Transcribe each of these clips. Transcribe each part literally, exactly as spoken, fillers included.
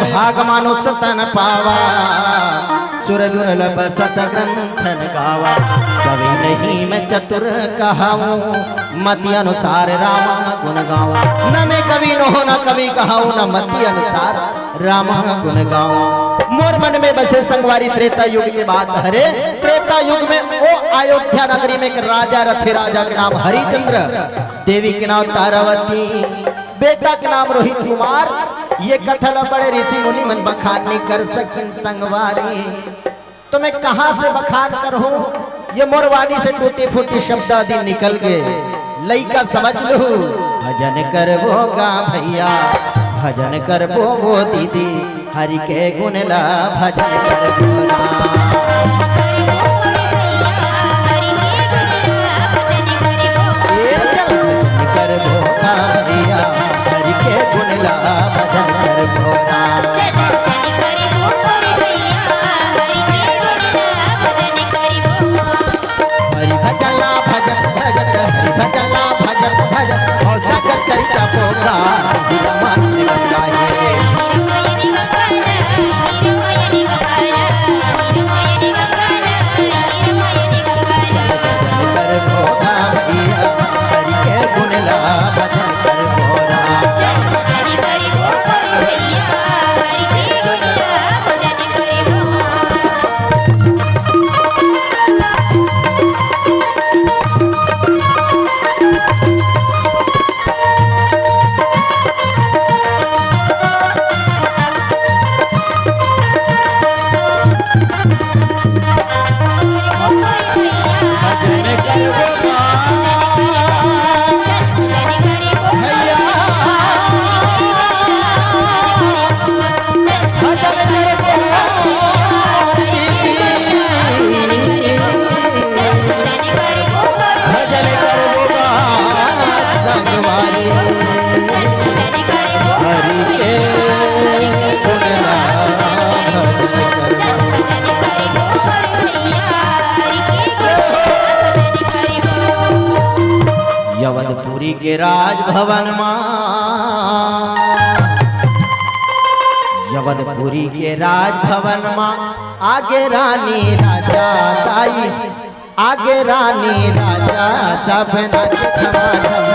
भाग मानुष तन पावा, सुर दुर्लभ सत ग्रंथन गावा। कवि नहीं मैं चतुर कहाऊं, मति अनुसार रामा गुण गाऊं। न मैं कवि नोहूं, न कवि कहाऊं, न मति अनुसार रामा गुण गाऊं। मोर मन में बसे संगवारी त्रेता युग के बात हरे। त्रेता युग में ओ अयोध्या नगरी में एक राजा रथे, राजा के नाम हरिचंद्र, देवी के नाम तारावती, बेटा के नाम रोहित कुमार। ये कथा ला बड़े ऋषि मुनि मन बखान नहीं कर सकिन संगवारी। तो मैं कहाँ से बखान करहूँ, ये मोर वाणी से टूटी फूटी शब्द आदि निकल गए। लइका समझ लू, भजन करबो गा भैया, भजन करबो वो दीदी, हरि के गुण ला भजन करबो राम। ए चल भजन करबो गा भैया, हरि के गुण ला भजन करबो राम। हरि भजन ला भजत भजत, हरि भजन ला भजत भजत, और सागर तरीका पोखरा, हीरा मांगने गंगा हे। भजन कर भोला भैया, हरि के गुण ला भजन कर भोला। भजन करबो गा संगवारी, हरि के गुण ला भजन करबो। यवनपुरी के राजभवन मा, यवनपुरी के राजभवन मा आगे रानी राजा दाई, आगे रानी राजा सब नाचे झमाझम,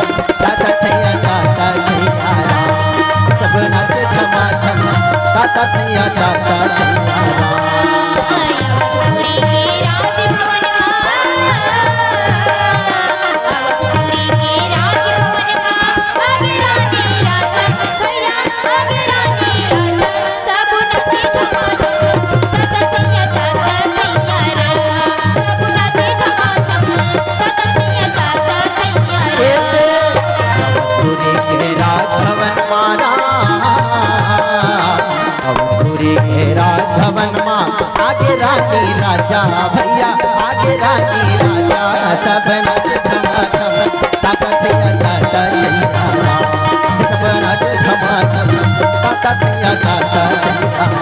ताता थैया ताता थैया राम। सब नाचे झमाझम, ताता थैया ताता थैया राम। अवधपुरी के राजभवन मा ना, अवधपुरी के राजभवन मा आगे रानी राजा भैया, आगे रानी राजा सब नाच झमाझम, ताता थैया ताता थैया राम। सब नाच झमाझम, ताता थैया ताता थैया राम।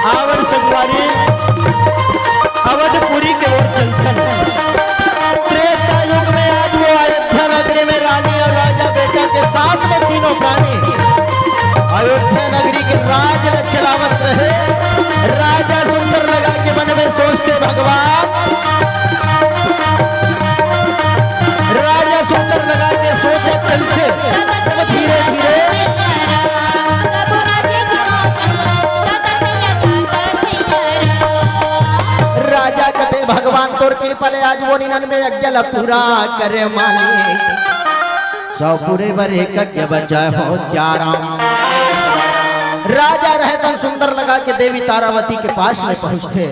आवड़ संगवारी अवधपुरी के ओर चलथन। त्रेता युग में आज वो अयोध्या नगरी में रानी और राजा बेटा के साथ में तीनों प्राणी अयोध्या नगरी के राज ल चलावत रहे। राजा सुंदर लगा के मन में सोचथे भगवान, राजा सुंदर लगा के सोचत चलथे, तब धीरे धीरे राजा कथे, भगवान तोर कृपा ले आज वो निन्यानवे यज्ञ ला पूरा करे मालिक। सौ पूरे बर एक यज्ञ बचा हो चाराम। राजा रहे तन सुंदर लगा के देवी तारावती के पास में पहुंचथे,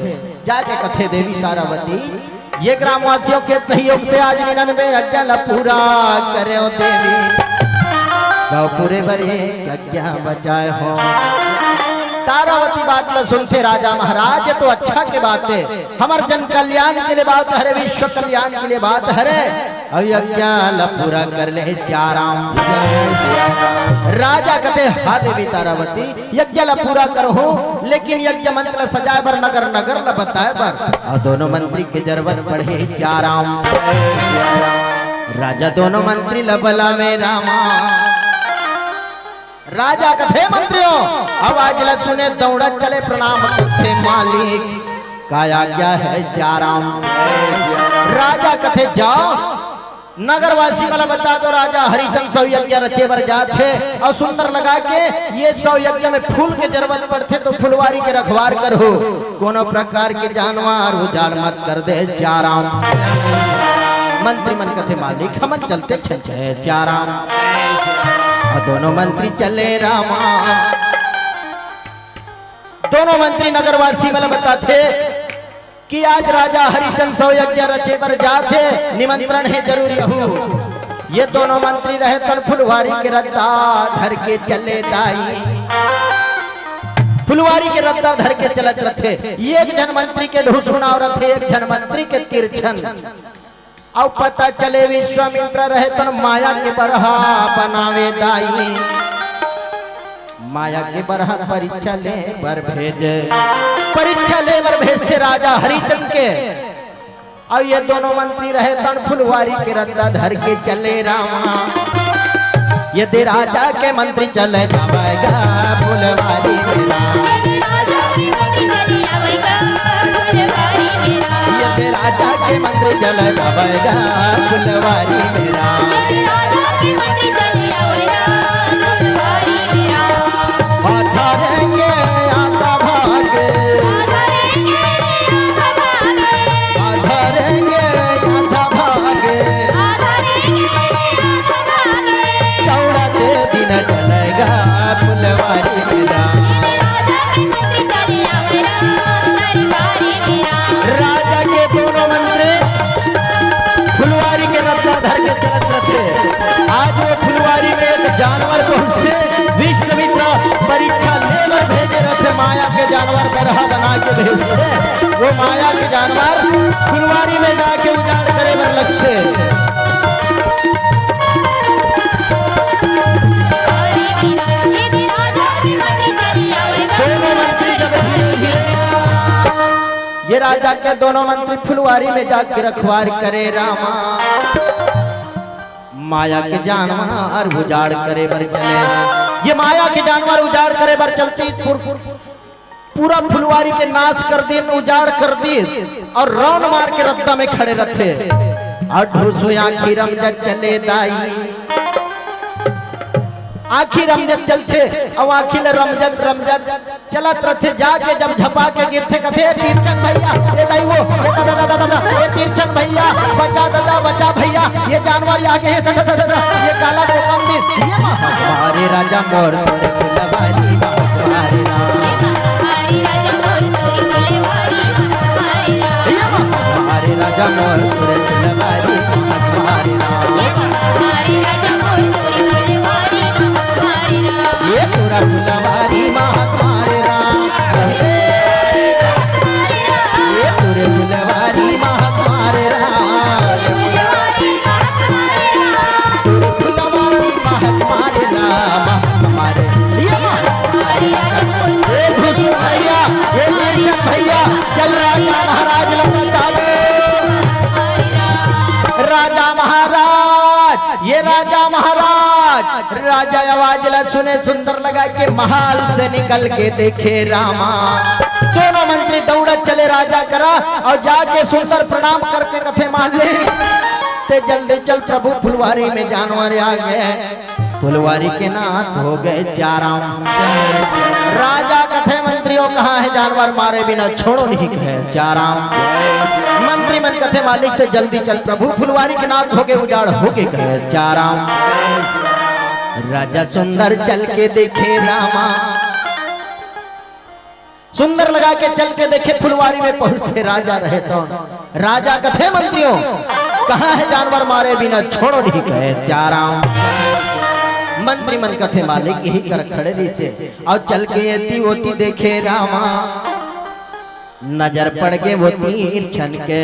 जाके कथे, देवी तारावती, ये ग्रामवासियों के सहयोग से आज निन्यानवे यज्ञ ला पूरा करे हो देवी। सौ पूरे बर एक यज्ञ बचाए हो। तारावती बात ल सुनथे राजा महाराज, ये तो अच्छा के बात हे, हमर जन कल्याण के लिए बात हरे, विश्व कल्याण के लिए बात हरे। अउ यज्ञ ल पूरा कर ले हे सियाराम। राजा कथे, हा देवी तारावती, यज्ञ ल पूरा करहूं, लेकिन यज्ञ मंच ल सजाए बर, नगर नगर ल बताए बर, अउ दोनों मंत्री के जरूरत पड़ही सियाराम। राजा दोनों मंत्री ल बलावे रामा। राजा कथे, मंत्रियों, आवाज ल सुने, दौड़त चले, प्रणाम करथे मालिक, का आज्ञा हे सियाराम। राजा कथे, जाओ, नगरवासी मन ल बता दो, राजा हरिचंद सौ यज्ञ रचे बर जात हे, अउ सुंदर लगा के ये सौ यज्ञ में फूल के जरूरत पड़थे, तो फुलवारी के रखवार करहू, कोनो प्रकार के जानवर उजाड़ मत कर दे सियाराम। मंत्री मन कथे, मालिक, हमन चलथन कहे सियाराम। अउ दोनों मंत्री चले रामा। दोनों मंत्री नगरवासी मन ल बताथे कि आज राजा हरिचंद सौ यज्ञ रचे बर जात हे, निमंत्रण हे जरूरी अहू। ये दोनों मंत्री रहे तन फुलवारी के रद्दा धर के चले दाई। फुलवारी के रद्दा धर के चलत रथे। एक झन मंत्री के ढूसुनाव रथे, एक झन मंत्री के तिरछन। अउ पता चले विश्वामित्र रहे तन माया के बरहा बनावे दाई। माया के बरहा परीक्षा ले बर भेजे, परीक्षा ले बर भेजथे राजा हरिचंद के। अउ ये दोनों मंत्री रहे तन फुलवारी के रद्दा धर के चले रामा। यदि राजा के मंत्री चले जावेगा फुलवारी में राम। यदि राजा के मंत्री चले जावेगा फुलवारी में राम। यदि राजा के मंत्री चले जावेगा फुलवारी में राम। यदि राजा के मंत्री चले जावेगा फुलवारी में राम। आधा रहेंगे आधा भागे। आधा रहेंगे आधा भागे। आधा रहेंगे आधा भागे। आधा रहेंगे आधा भागे। दौड़ते दिन चलेगा फुलवारी में राम। राजा के दोनों मंत्री फुलवारी के रद्दा धर के चलत रथे। आज वो फुलवारी में एक जानवर पहुंचथे, विश्वामित्र परीक्षा ले बर भेजे रथे, माया के जानवर बरहा बना के भेजथे। वो माया के जानवर फुलवारी में जाके उजाड़ करे बर लगथे। दोनों मंत्री जब धीरे धीरे ये राजा के दोनों मंत्री फुलवारी में जाके रखवार करे रामा। माया के जानवर उजाड़ करे बर चले। ये माया के जानवर उजाड़ करे बर चलती पुर-, पूरा फुलवारी के नाश कर दिन, उजाड़ कर दिन अउ round मार के रद्दा में खड़े रथे। अउ ढूसू आँखी रमजत चले दाई। आँखी रमजत चलथे, अउ आँखी ले रमजत रमजत चलत रथे, जाके जब झपा के गिरथे, कथे, "ए तिरछन भैया, ए दाई वो, ए दादा, दादा, दादा, ए तिरछन भैया, बचा दादा, बचा भैया, ये जानवर ये आगे हे, दादा, दादा, दादा, ये काला कोकम दे, ये माँ हमारे राजा मोर तोरे फुलवारी माँ हमारे राम। ये माँ हमारे राजा मोर तोरे फुलवारी माँ हमारे राम। ये तोरा फुलवारी महक मारे राम। ये तोरे फुलवारी महक मारे राम। तोरे फुलवारी महक मारे राम, महक मारे। ये महक मारे राम। ए भूसू भैया, ए तिरछन भैया, चल राजा महाराज लगा ताबे। राजा महाराज, ये राजा महाराज, राजा आवाज ला सुने, सुंदर लगा के महल से निकल के देखे रामा। दोनों मंत्री दौड़त चले राजा करा अउ जाके सुंदर प्रणाम करके कथे, "मालिक, ते जल्दी चल, प्रभु फुलवारी में जानवर आ गे, फुलवारी के नाश हो गे सियाराम।" राजा कथे, "मंत्रियों, कहाँ हे जानवर, मारे बिना छोड़ो नहीं कहे सियाराम।" मंत्री मन कथे, "मालिक, ते जल्दी चल, प्रभु फुलवारी के नाश हो गे, उजाड़ हो गे कहे सियाराम।" राजा सुंदर चल के देखे रामा, सुंदर लगा के चल के देखे, फुलवारी में पहुंचथे राजा रहे तो। राजा कथे, "मंत्रियों, कहाँ हे जानवर, मारे बिना छोड़ो नहीं कहे सियाराम।" मंत्री मन कथे, मालिक यही कर खड़े रहिसे। अउ चल के एती ओती देखे रामा, नजर पड़ गे वो तीरछन के,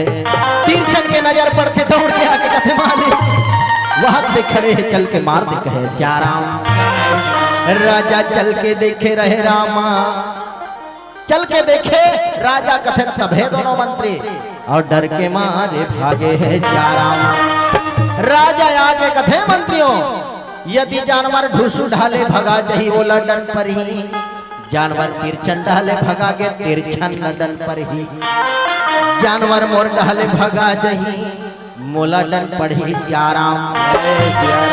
तीरछन के नजर पड़थे, दौड़ के आके कथे, मालिक वहाँ पे खड़े हे, चल के मार दे कहे चाराम। राजा चल के देखे रहे रामा, चल के देखे राजा कथे, तभे दोनों मंत्री अउ डर के मारे भागे हे चाराम। राजा आके कथे मंत्रियों, यदि जानवर ढुसू ढाले भगा जही, ओला डन परही। जानवर तीरछन ढाले भगा गे, तीरछन ल डन परही। जानवर मोर ढाले भगा जही, मोला डन पड़ही चाराम।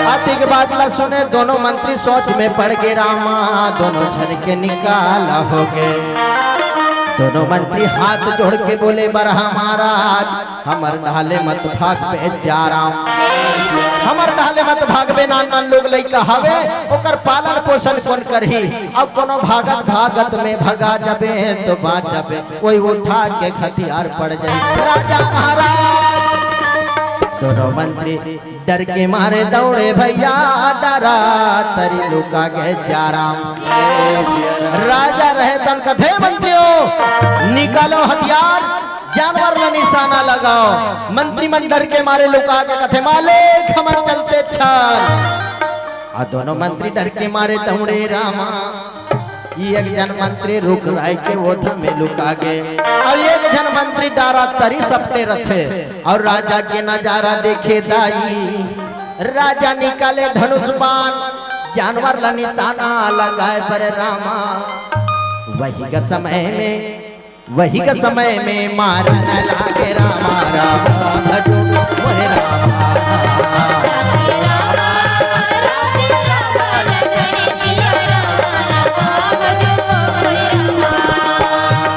अतिक बात ला सुने दोनों मंत्री सोच में पड़ गे रामा, दोनों झन के निकाला हो गे। दोनों मंत्री हाथ जोड़ के बोले, बरहा महाराज, हमर ढाले मत भागबे चाराम, हमर ढाले मत भागबे। नान नान लोग लइका हवे, ओकर पालन पोषण कोन करही? अब कोनो भागत भागत में भगा जबे तो बाँच जबे, कोई उठा के हथियार पड़ जाही। राजा महाराज, दोनों मंत्री डर के मारे दौड़े भैया, डरा तरी लुका गे चाराम। राजा रहे तन कथे मंत्रियों, निकालो हथियार, जानवर ला निशाना लगाओ। मंत्री मन डर के मारे लुका के कथे, मालिक हमन चलते छन। अउ दोनों मंत्री डर के मारे दौड़े रामा। एक झन मंत्री रुख राई के ओथा में लुका गे, अउ एक झन मंत्री डारा तरी सपटे रथे, अउ राजा के नजारा देखे दाई। राजा निकाले धनुष बाण, जानवर ला निशाना लगाए बर रामा। वही ग समय में, वही ग समय में मारन लागे रामा, रामा भजो मोरे रामा।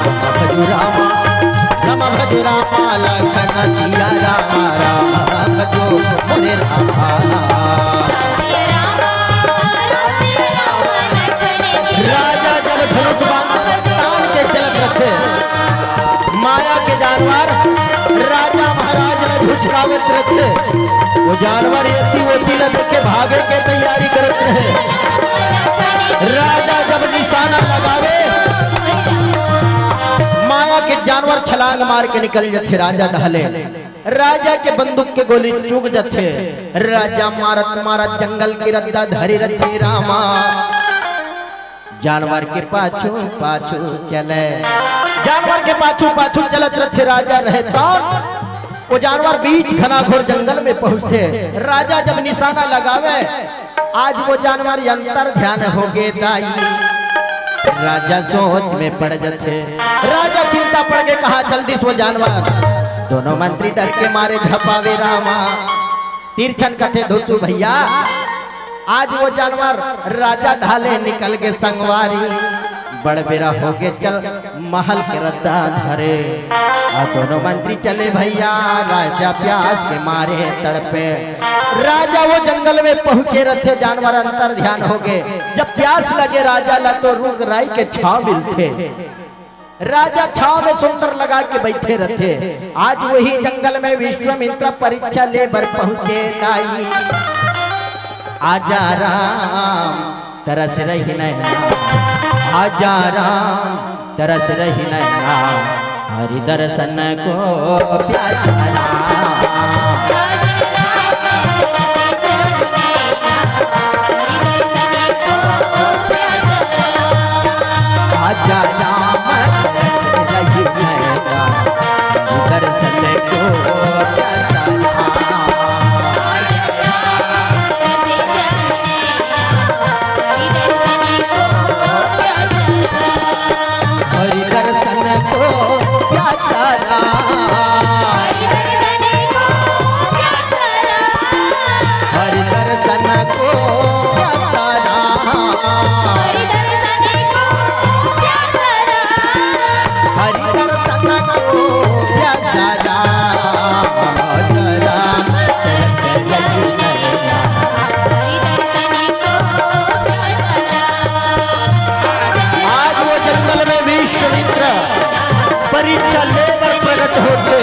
रामा भजो रामा, रामा भजो रामा, लखन जिया रामा, रामा भजो मोरे रामा। राजा जब धनुष बाण तान के चलत रथे, माया के जानवर राजा महाराज ला झुझकावत रथे। वो जानवर एती ओती ला देख के भागे के तैयारी करत रहे। राजा जब निशाना लगावे, माया के जानवर छलांग मार के निकल जथे राजा ढाले। राजा के बंदूक के गोली चूक जथे। राजा मारत मारत जंगल के रद्दा धरे रथे रामा। जानवर के पाछू पाछू चले, जानवर के पाछू पाछू चलत रथे राजा रहे तौन। वो जानवर बीच घनाघोर जंगल में पहुंचथे। राजा जब निशाना लगावे, आज वो जानवर अंतर ध्यान हो गे दाई। राजा सोच में पड़ जथे। राजा चिंता पड़ के कहा, जल्दी से वो जानवर। दोनों मंत्री डर के मारे झपावे रामा। तीरछन कथे, ढुसू भैया, आज वो जानवर राजा ढाले निकल गे संगवारी। बड़ बेरा हो गे, चल महल के रद्दा धरे। आ दोनों मंत्री चले भैया, राजा प्यास के मारे तड़पे। राजा वो जंगल में पहुंचे रथे, जानवर अंतर ध्यान हो गे। जब प्यास लगे राजा ला तो रुख राई के छांव मिलथे। राजा छांव में सुंदर लगा के बैठे रथे। आज वही जंगल में विश्वामित्र परीक्षा ले बर पहुंचे दाई। आजा राम तरस रही नैना, आजा राम तरस रही नैना, हरि दर्शन को प्यासा राम। आजा राम तरस रही नैना, हरि दर्शन को प्यासा राम। हरि दर्शन को प्यासा राम। हरि दर्शन को प्यासा राम। हरि दर्शन को प्यासा राम। आज वो जंगल में विश्वामित्र परीक्षा लेबर प्रकट होथे,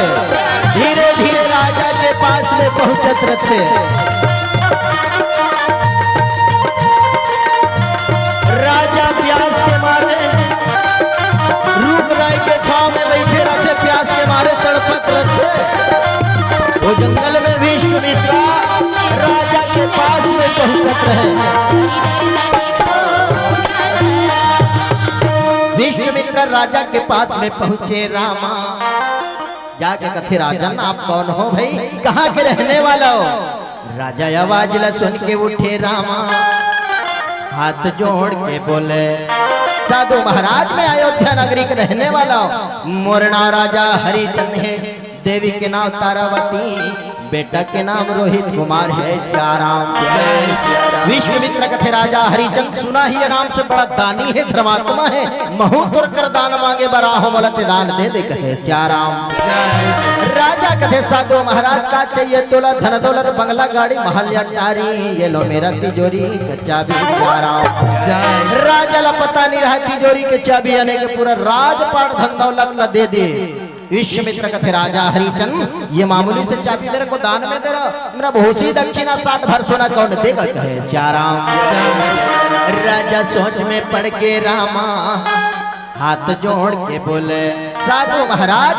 धीरे धीरे राजा के पास में पहुंचत रथे। विश्वामित्र राजा के पास में पहुंचे रामा, जाके कथे, "राजन, आप कौन हो भाई, कहाँ के रहने वाला हो?" राजा आवाज ला सुन के उठे रामा, हाथ जोड़ के बोले, "साधु महाराज, मैं अयोध्या नगरी के रहने वाला हूँ। मोर नाम राजा हरिचंद है, देवी के नाम तारावती, बेटा के नाम रोहित कुमार है।" सिया राम। विश्वामित्र कथे, "राजा हरिचंद, सुना ही ये नाम से बड़ा दानी है, धर्मात्मा है, महू तोर कर दान मांगे बर आहूं, मोला ते दान दे दे।" कहे, "सिया राम।" राजा कथे, "साधु महाराज, का चाहिए तोला? धन दौलत, बंगला, गाड़ी, महल या टारी? ये लो मेरा तिजोरी के चाबी।" सिया राम। राजा ला पता नहीं रहा तिजोरी के चाबी आने के, पूरा राजपाट धन दौलत ला दे दे। विश्वामित्र कथे, "राजा हरिचंद, ये मामूली से चाबी मेरे को दान में दे रहा, मेरा भूसी दक्षिणा साठ भर सोना कौन देगा?" कहे, "सिया राम।" राजा सोच में पड़ के रामा, हाथ जोड़ के बोले, "साधु महाराज,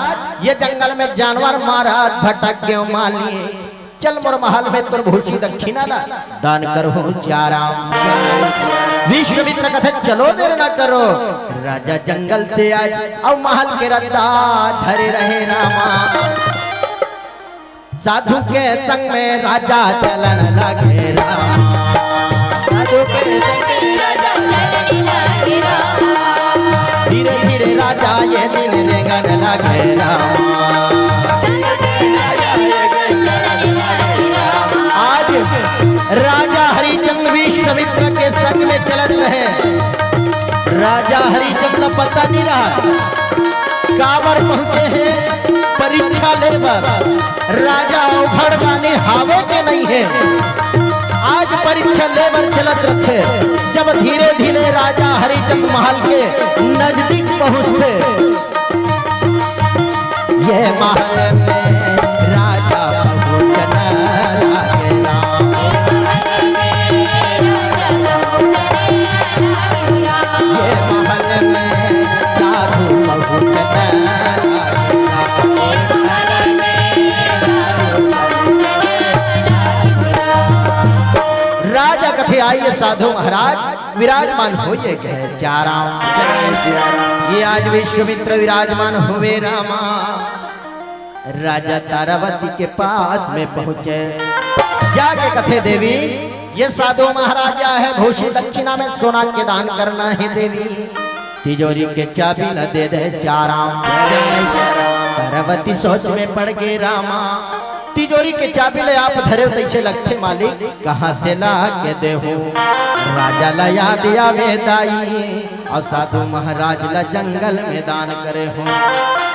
ये जंगल में जानवर मारा, भटक गयो मालिक, चल मोर महल में तोर भूसी दक्षिणा ला दान करहूं।" सिया राम। विश्वामित्र कथे, "चलो, देर ना करो।" राजा जंगल से आए अउ महल के रद्दा धरे रहे रामा। साधु के संग में राजा चलन लगे रामा। साधु के संग में राजा चलन लगे रामा। धीरे धीरे राजा ये दिन रेंगन लगे रामा। आज राजा हरिचंद विश्वामित्र के संग में चलत रहे। राजा हरिचंद ला पता नहीं रहा काबर पहुंचे हैं, परीक्षा ले बर। राजा अवघड़ दानी हावे के नहीं है, आज परीक्षा ले बर चलत रथे। जब धीरे धीरे राजा हरिचंद महल के नजदीक पहुंचथे, ये महल में राजा पहुंचन लागे राम। ये महल में साधु पहुंचन लागे राम। राजा कथे, "आइए साधु महाराज, विराजमान होइए।" कहे, "सिया राम।" ये आज विश्वामित्र विराजमान होवे रामा। राजा तारावती के पास में पहुंचे, जाके कथे, "देवी, ये साधु महाराज आए हैं, भूसी दक्षिणा में सोना के दान करना है देवी, तिजोरी के चाबी ला दे दे।" सिया राम। तारावती सोच में पड़ गे रामा, तिजोरी के चाबी ला आप धरे हो तइसे लगथे मालिक, कहाँ से ला के देहूं? राजा ला याद आवे दाई, अउ साधु महाराज ला जंगल में दान करे हो।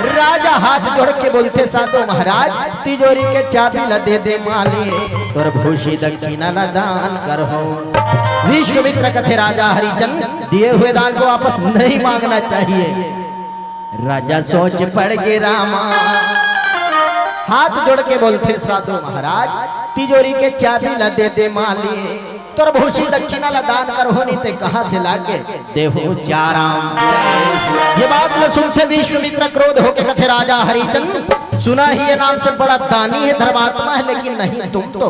राजा हाथ जोड़ के बोलथे, "साधु महाराज, तिजोरी के चाबी ला दे दे मालिक, तोर भूसी दक्षिणा ला दान करहूं।" विश्वामित्र कथे, "राजा हरिचंद, दिए हुए दान को वापस नहीं मांगना चाहिए।" राजा सोच पड़ गे रामा, हाथ जोड़ के बोलथे, "साधु महाराज, तिजोरी के चाबी ला दे दे मालिक, तोर भूसी दक्षिणा ला दान करहूं, नहीं ते कहाँ से लाके देहूं?" सिया राम। ये बात ला सुनथे विश्वामित्र क्रोध होके कथे, "राजा हरिचंद, सुना ही ये नाम से बड़ा दानी है, धर्मात्मा है, लेकिन नहीं, तुम तो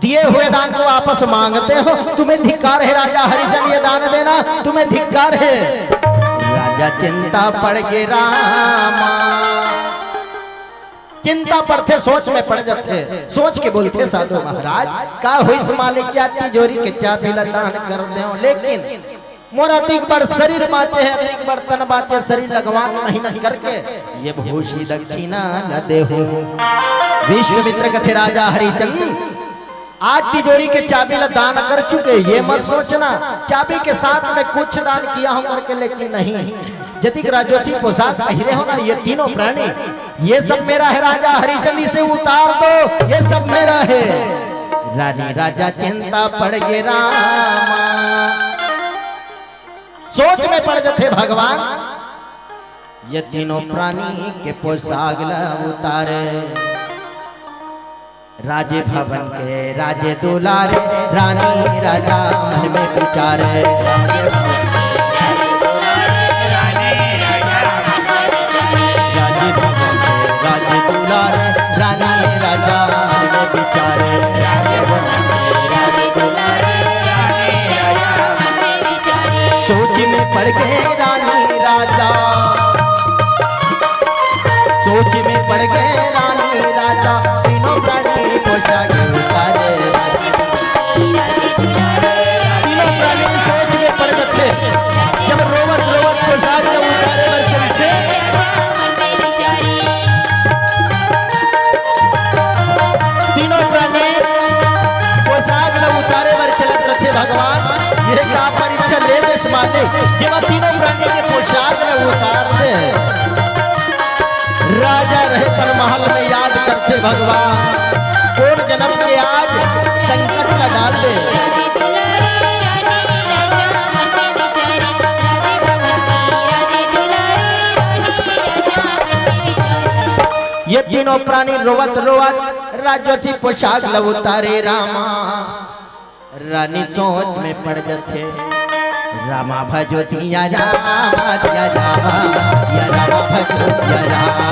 दिए हुए दान को वापस मांगते हो, तुम्हें धिक्कार है राजा हरिचंद, ये दान देना तुम्हें धिक्कार है।" राजा चिंता पड़ गे रामा, चिंता पड़थे, सोच में पड़ जाथे। सोच के बोलथे, "साधु महाराज, का होइस मालिक, या तिजोरी के चाबी ला दान कर देव, लेकिन मोर अतिक बड़ शरीर बांचे हे, अतिक बड़ तन बांचे, शरीर लगवा के मेहनत करके ये भूसी दक्षिणा ला देहूं।" विश्वामित्र कथे, "राजा हरिचंद, आज तिजोरी के चाबी ला दान कर चुके, ये मत सोचना चाबी के साथ में कुछ दान किया हूं करके, लेकिन नहीं, जतिक राजोसी पोशाक पहिरे हो ना, ये तीनों प्राणी, ये सब मेरा है राजा हरिचंद, इसे उतार दो, ये सब मेरा है।" रानी राजा चिंता पड़ गे रामा, सोच में पड़ जथे भगवान, ये तीनों प्राणी के पोशाक ला उतारे। राजे भवन के राजे दुलारे, रानी राजा मन में विचारे। राजे भवन के राजे दुलारे, रानी राजा मन में विचारे। गए रानी राजा, सोच में पड़ गए रानी राजा, तीनों प्राणी पोशाक उतारे। तीनों प्राणी सोच में पड़ जाथे, जब रोवत रोवत पोशाक ला उतारे बर चलथे। तीनों प्राणी पोशाक ला उतारे बर चलत रथे भगवान। ये का परीक्षा ले देस मालिक, जेमा तीनों प्राणी के पोशाक ला उतार दे। राजा रहे पर महल में याद करथे भगवान, कोन जनम के आज संकट ला डाल दे। ये तीनों प्राणी रोवत रोवत राजोसी पोशाक ला उतारे रामा। रानी सोच में पड़ जथे, रामा भजो सिया रामा, सिया रामा, सिया रामा भजो सिया रामा।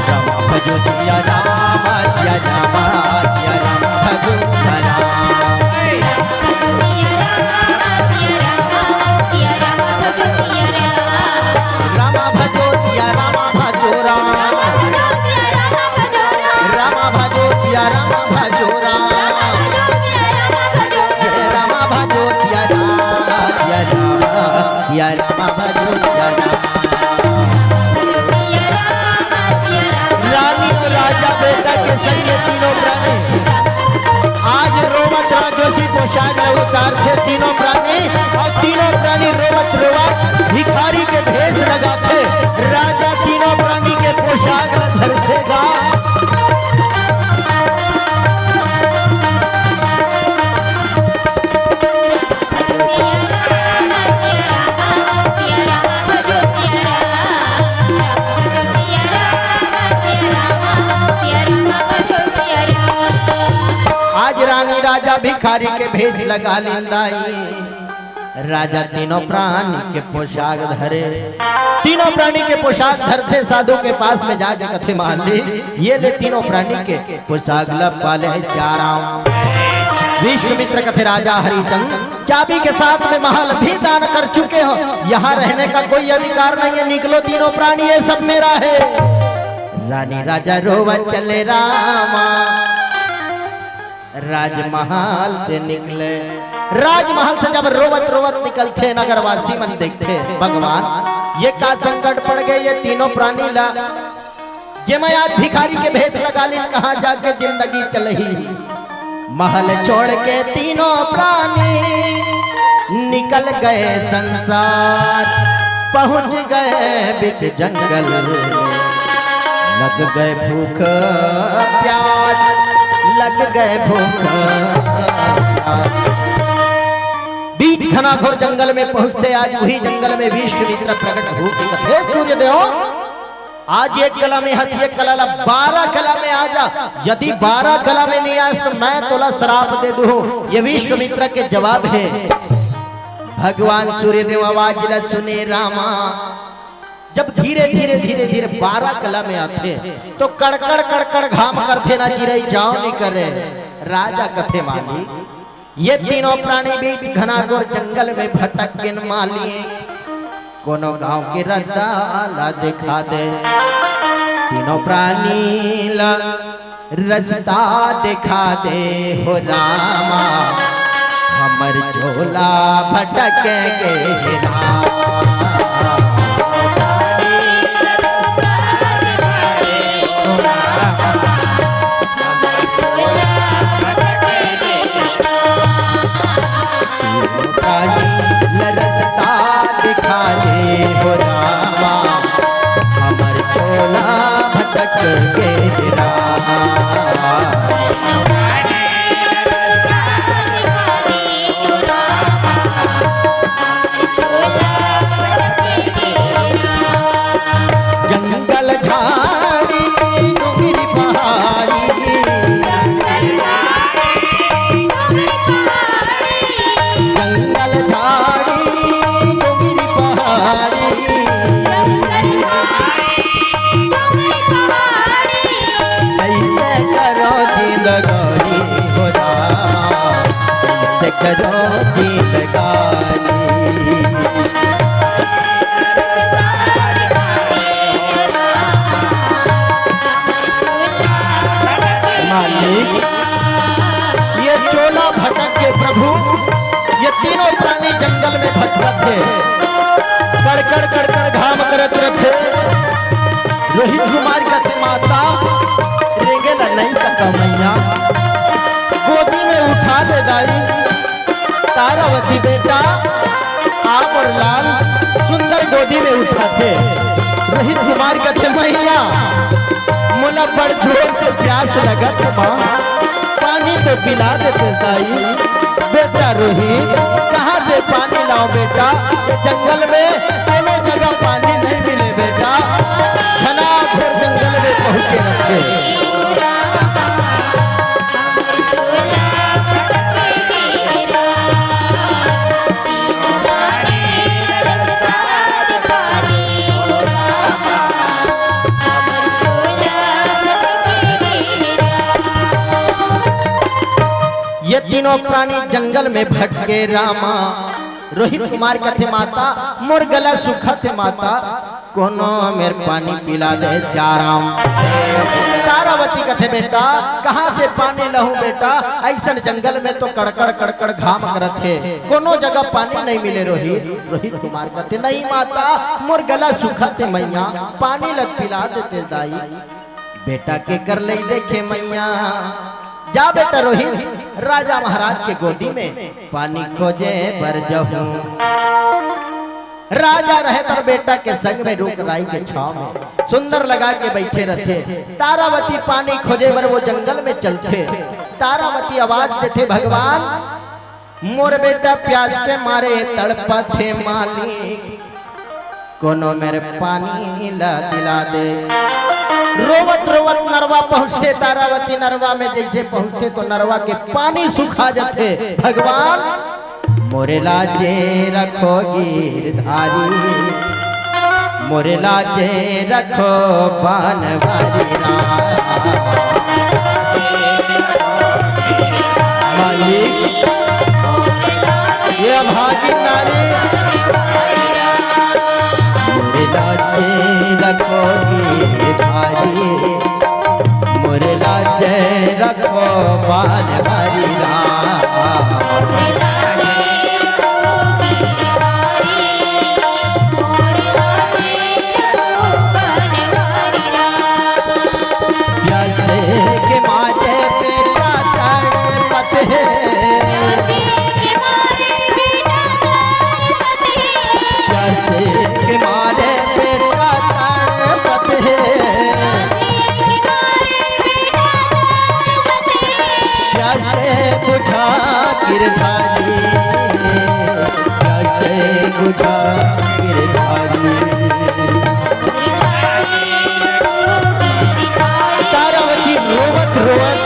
रामा भजो सिया रामा, सिया रामा, सिया रामा भजो सिया रामा। रामा भजो सिया रामा भजो राम। रामा भजो सिया रामा भजो राम। हे रामा भजो सिया रामा, सिया रामा, सिया रामा भजो सिया राम। रानी और राजा बेटा के संग ये तीनों प्राणी आज रोवत राजोसी पोशाक ला उतारथे तीनों प्राणी, और तीनों प्राणी रोवत रोवत भिखारी के भेष लगाथे। राजा तीनों प्राणी के पोशाक ला धरथे गा। आज रानी राजा भिखारी के भेष लगा लिंदाई। राजा तीनों प्राणी के पोशाक धरे, तीनों प्राणी के पोशाक धरथे, साधु के पास में जाके कथे, मालिक, ये ले तीनों प्राणी के पोशाक ला पा ले सिया राम। विश्वामित्र कथे, राजा हरिचंद, चाबी के साथ में महल भी दान कर चुके हो, यहाँ रहने का कोई अधिकार नहीं है, निकलो तीनों प्राणी, ये सब मेरा है। रानी राजा रोवत चले रामा। राजमहल से निकले, राजमहल से जब रोवत रोवत निकलथे, नगरवासी मन देखथे, भगवान, ये का संकट पड़ गए ये तीनों प्राणी ला, जेमा आज भिखारी के भेष लगा लिन, कहाँ जाके जिंदगी चलही। महल छोड़ के तीनों प्राणी निकल गए संसार, पहुंच गए बीच जंगल, लग गए भूख प्यास, लग गए भूख प्यास। बीच घनाघोर जंगल में पहुंचते, आज वही जंगल में विश्वामित्र प्रकट होके कथे, सूर्य देव, आज एक कला में हंस, एक कला ला, बारह कला में आ जा। यदि बारह कला में नहीं आस तो मैं तोला श्राप दे दूं। ये विश्वामित्र के जवाब है। भगवान सूर्यदेव आवाज ला सुने रामा। जब धीरे धीरे धीरे धीरे बारह कला में आथे तो कड़कड़ कड़कड़ घाम करथे ना, चिरई चाव नहीं करे। राजा कथे, मालिक, ये तीनों प्राणी बीच घनाघोर जंगल में भटक के न मालिक, कोनो गांव के रद्दा ला दिखा दे। तीनों प्राणी ला रस्ता दिखा दे हो रामा, हमर झोला भटक गे हे रामा। काली ल रस्ता दिखा दे हो रामा, हमर झोला भटक गे रामा। करो जिंदगानी। मालिक, ये चोला भटक के प्रभु, ये तीनों प्राणी जंगल में भटकत हे, कड़कड़ कड़कड़ घाम करत रथे। रोहित कुमार कथे, माता, रेंगे ला नहीं सका मैया, गोदी में उठा ले दाई। तारावती, बेटा, आ मोर लाल, सुंदर गोदी में उठाथे। रोहित कुमार कथे, मैया, मोला बड़ जोर से प्यास लगत हे माँ, पानी तो पिला देते दाई। बेटा रोहित, कहाँ से पानी लाओ बेटा? ये जंगल में कोनो जगह पानी नहीं मिले बेटा। घना घोर जंगल में पहुँचे रथे। ये तीनों प्राणी जंगल में भटके रामा। रोहित कुमार कथे, माता, मोर गला सुखत हे माता, कोनो मेर पानी पिला दे जा राम। तारावती कथे, बेटा, कहाँ से पानी लहूं बेटा? ऐसन जंगल में तो कड़कड़ कड़कड़ घाम करत हे, कोनो जगह पानी नहीं मिले रोहित। रोहित कुमार कथे, नहीं माता, मोर गला सुखत हे मैया, पानी ल पिला देते दाई। बेटा के कर ले देखे मैया। जा बेटा रोहित, राजा महाराज के गोदी में पानी खोजे बर जहूं। राजा रहे त बेटा के संग में रूख राई के छांव में सुंदर लगा के बैठे रथे। तारावती पानी खोजे बर वो जंगल में चलथे। तारावती आवाज देथे, भगवान, मोर बेटा प्यास के मारे तड़पत हे मालिक, कोनो मेर पानी ला दिला दे। रोवत रोवत नरवा पहुँचथे, तारावती नरवा में जैसे पहुँचथे तो नरवा के पानी सुखा जथे। भगवान, मोरे लाजे रखो गिरधारी, मोरे लाजे रखो बनवारी राम। मालिक, ये अभागिन नारी, मोरे लाजे रखो गिरधारी, मोरे लाजे रखो बनवारी राम। प्यासे के मारे बेटा तड़पत हे। प्यासे के मारे बेटा तड़पत हे। प्यासे बुझा गिरधारी, प्यासे बुझा गिरधारी। तारावती रोवत रोवत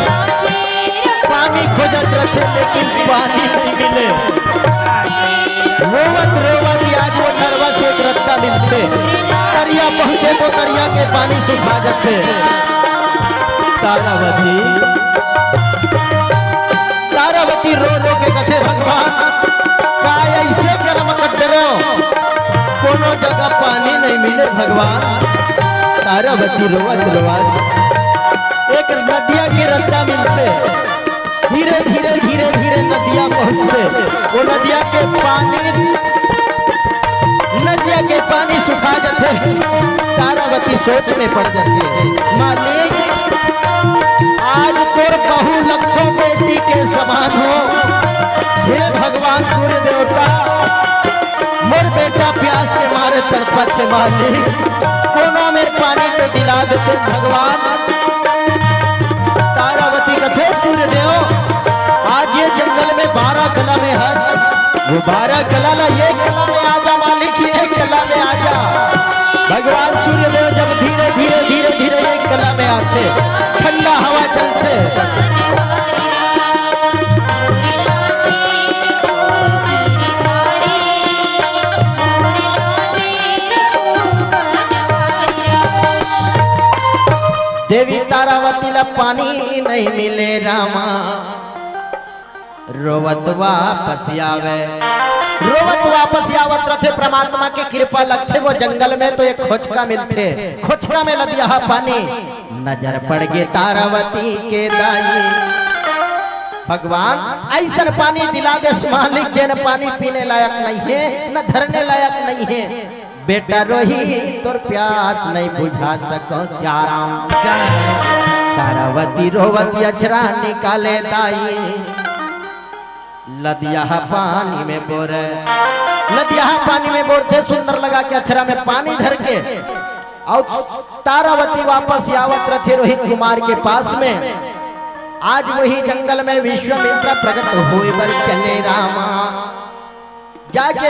पानी खोजत रथे, लेकिन पानी नहीं मिले। रोवत रोवत आज वो नरवा से एक रत्ता मिलथे। तरिया पहुँचे तो तरिया के पानी सुखा जथे। तारावती, तारावती रो रो के कथे, भगवान, का ऐसे करम कटरो, कोनो जगह पानी नहीं मिले भगवान। तारावती रोवत रोवत एक नदिया के रत्ता मिलथे। धीरे धीरे धीरे धीरे नदिया पहुँचथे। वो नदिया के पानी, नदिया के पानी सुखा जथे। तारावती सोच में पड़ जाती है, मालिक, आज तोर बहू लखो बेटी के समान हो। हे भगवान सूर्य देवता, मोर बेटा प्यास के मारे तड़पत हे मालिक, कोनो मेर पानी तो दिला देते भगवान। तारावती कथे, सूर्य देव, आज ये जंगल में बारह कला में हस, वो बारह कला ला एक कला में आ जा मालिक, एक कला में आ जा। भगवान सूर्य देव जब धीरे धीरे धीरे धीरे एक कला में आथे, ठंडा हवा चलथे। देवी तारावती ला पानी नहीं मिले रामा। रोवत वापस आवे। रोवत वापस आवत रथे, परमात्मा के कृपा लगथे, वो जंगल में तो एक खोचका मिलथे, खोचका में लदिया पानी। नजर पड़ गे तारावती के दाई। भगवान, अइसन पानी दिला देस मालिक, जेन पानी पीने लायक नइ हे, न धरने लायक नइ हे। बेटा रोही, तोर प्यास नइ बुझा सकों श्याम राम। तारावती रोवत अछरा निकाले दाई। लदिया पानी में बोरे, लदिया पानी में बोरथे, सुंदर लगा के अछरा में पानी धर के। अउ तारावती वापस आवत रथे रोहित कुमार के पास में। आज वही जंगल में विश्वामित्र प्रकट होय बर चले रामा। जाके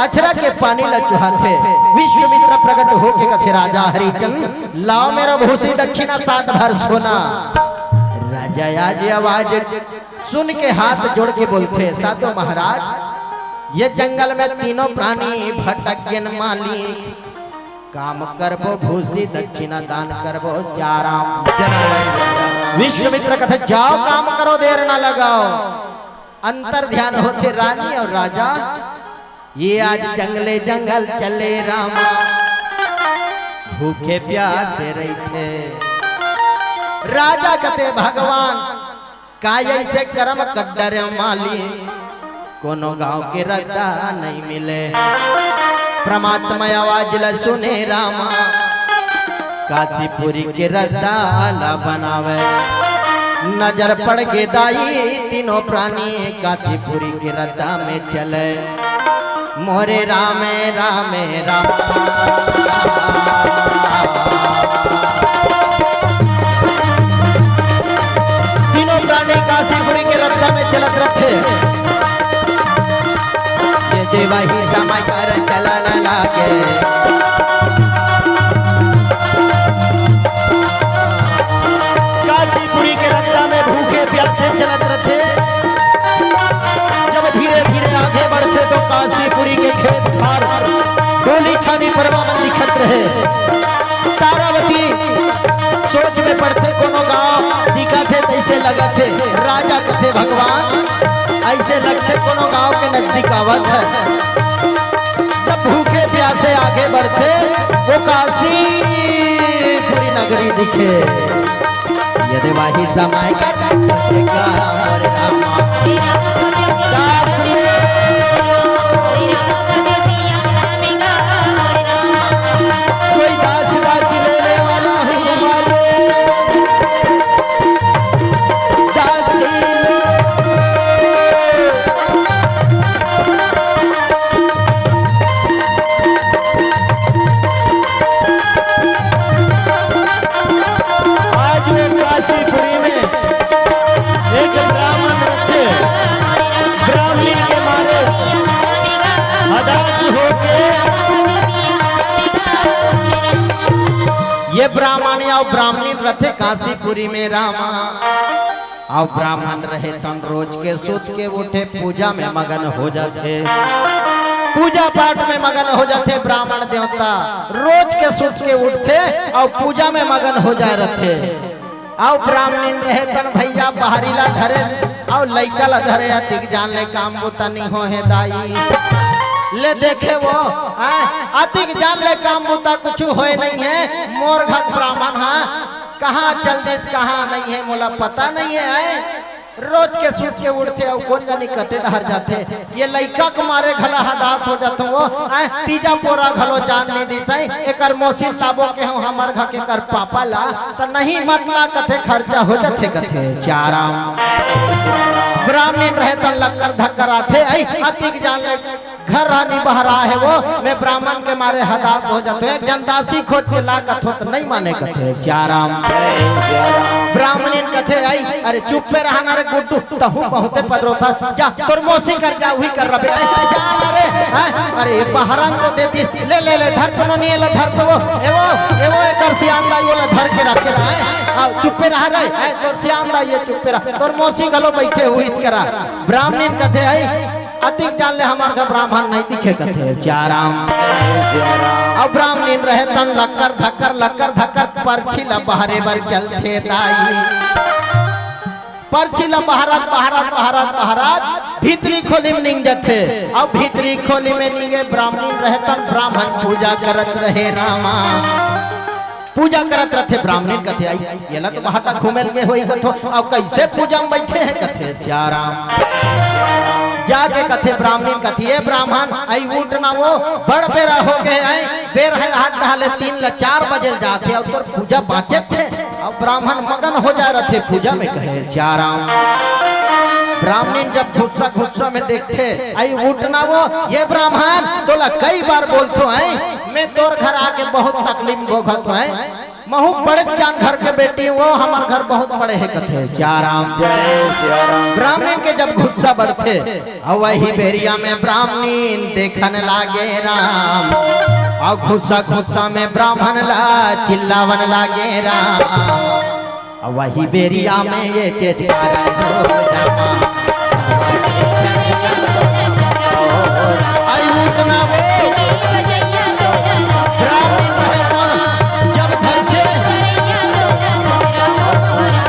अछरा के पानी ल चुहाथे। विश्वामित्र प्रकट होके कथे, राजा हरिचंद, लाओ मेरा भूसी दक्षिणा साठ भर सोना। राजा आज आवाज सुन के हाथ जोड़ के बोलथे, साधु महाराज, ये जंगल में तीनों प्राणी भटक गेन मालिक, काम करबो भूसी दक्षिणा दान करबो श्याम राम। विश्वामित्र कथे, जाओ काम करो, देर ना लगाओ। अंतर ध्यान होथे रानी अउ राजा, ये आज जंगले जंगल चले रामा, भूखे प्यासे रहिथे। राजा कथे, भगवान, का अइसे करम कड्डा रे मालिक, कोनो गांव के रद्दा नइ मिले। परमात्मा आवाज ल सुने रामा, काशीपुरी के रद्दा ला बनावे। नजर पड़ गे दाई तीनों प्राणी काशीपुरी के रद्दा में चले। मोरे रामे रामे राम। तीनों प्राणी काशीपुरी के रद्दा में चलत रथे। ये देवाही समाचार चलन लागे। काशीपुरी के रद्दा में भूखे प्यासे चलत रथे। जब धीरे धीरे आगे बढ़थे तो काशीपुरी के खेत खार डोली छानी परवा मन दिखत रहे। तारावती सोच में पड़थे, कोनो गांव दिखथे तइसे लगथे। राजा कथे, भगवान, अइसे लगथे कोनो गांव के नजदीक आवत हे। जब भूखे प्यासे आगे बढ़थे, वो काशीपुरी नगरी दिखे। ये देवाही समाचार चलन लागे। कोई दास दासी लेने वाला हो हमारे। दासी लो। आज वो काशीपुरी में एक ब्राह्मण रथे, ब्राह्मणी के मारे हताश होके ये ब्राह्मण अउ ब्राह्मणी रथे काशीपुरी में रामा। अउ ब्राह्मण रहे तन रोज के सुत के उठे पूजा में मगन हो जाथे, पूजा पाठ में मगन हो जाथे। ब्राह्मण देवता रोज के सुत के उठथे अउ पूजा में मगन हो जाय रथे। अउ ब्राह्मणिन रहे तन भइया बहरी ला धरे अउ लइका ला धरे, अतिक जान ले काम बुता नइ होहे दाई। ले देखे वो, हैं, अतिक जान ले काम बुता कुछु होय नइ हे। मोर घर ब्राह्मण हा कहाँ चल देस, कहाँ नइ हे, मोला पता नइ हे। हैं, रोज के सुत के उठथे अउ कोन जानी कते डहर जाथे। ये लइका के मारे घला हताश हो जाथों वो, हैं, तीजा पोरा घलो जान नइ दिसय। एकर मौसी लाबो के हूँ हमर घर के कर पापा ला, त नहीं मत ला कथे, खर्चा हो जाथे कथे। श्याम राम। ब्राह्मणिन रहे तन लक्कर धक्कर आथे, अई अतिक जान ले घर रानी बहरा हे वो, मैं ब्राह्मण के मारे हताश हो जाथों। एक जन दासी खोज के ला कथों त नहीं माने कथे। श्याम राम। ब्राह्मणिन कथे, अई अरे चुप्पे रहा ना रे गुड्डू, तहूँ बहुते पदरोथा। जा, तोर मौसी कर जा, उही कर रबे। ए, जा ना रे, हैं? अरे, बहरन तो देती। ले, ले, ले, धर कोनो नहीं, ले, धर तो वो। ए वो, ए वो, एकर सियान दाई, वो ले, धर के रखे रहा, हैं? आ, चुप्पे रहा रे, हैं? तोर सियान दाई, ये चुप्पे रहा। तोर मौसी घलो बैठे हुई करा। ब्राह्मणिन कथे, "अई, अतिक जान ले, हमार घर ब्राह्मण नहीं दिखे," कथे। श्याम राम। अब ब्राह्मणिन रहे तन लक्कर धक्कर, लक्कर धक्कर, परछी ला बहरे बर चलथे दाई। परछी ला बहारत, बहारत, बहारत, बहारत भीतरी खोली में निंग जथे। अउ भीतरी खोली में निंगे ब्राह्मणिन रहे तन ब्राह्मण पूजा करत रहे रामा। पूजा करत रथे। ब्राह्मणिन कथे, "आई, येला तो बहाटा घूमे लगे होई," कथो, "अउ कइसे पूजा में बइठे हे?" कथे, "सियाराम।" जाके कथे ब्राह्मणिन कथे, "ए ब्राह्मण, आई उठ ना वो, बड़ बेरा हो गे, आई बेर हे आठ डहाले तीन ला चार बजे ल जाथे, अउ तोर पूजा बाँचेच हे।" अउ ब्राह्मण मगन हो जाय रथे पूजा में, कहे, "सियाराम।" ब्राह्मणिन जब गुस्सा गुस्सा में देखथे, "आई उठ ना वो, ए ब्राह्मण, तोला कई बार बोलथों, आई मैं तोर घर आके बहुत तकलीफ भोगत हों, आई महूँ बड़े जान घर के बेटी हूँ, हमर घर बहुत बड़े हे," कथे, "सियाराम।" जय सियाराम। ब्राह्मणिन के जब गुस्सा बढ़थे, अउ वही बेरिया में ब्राह्मणिन देखन लागे राम, अउ गुस्सा गुस्सा में ब्राह्मण ला चिल्लावन लागे राम। अउ वही बेरिया में ये चेचकारा हो रामा। आई उठ ना वो। ब्राह्मण रहे कौन? जब घर के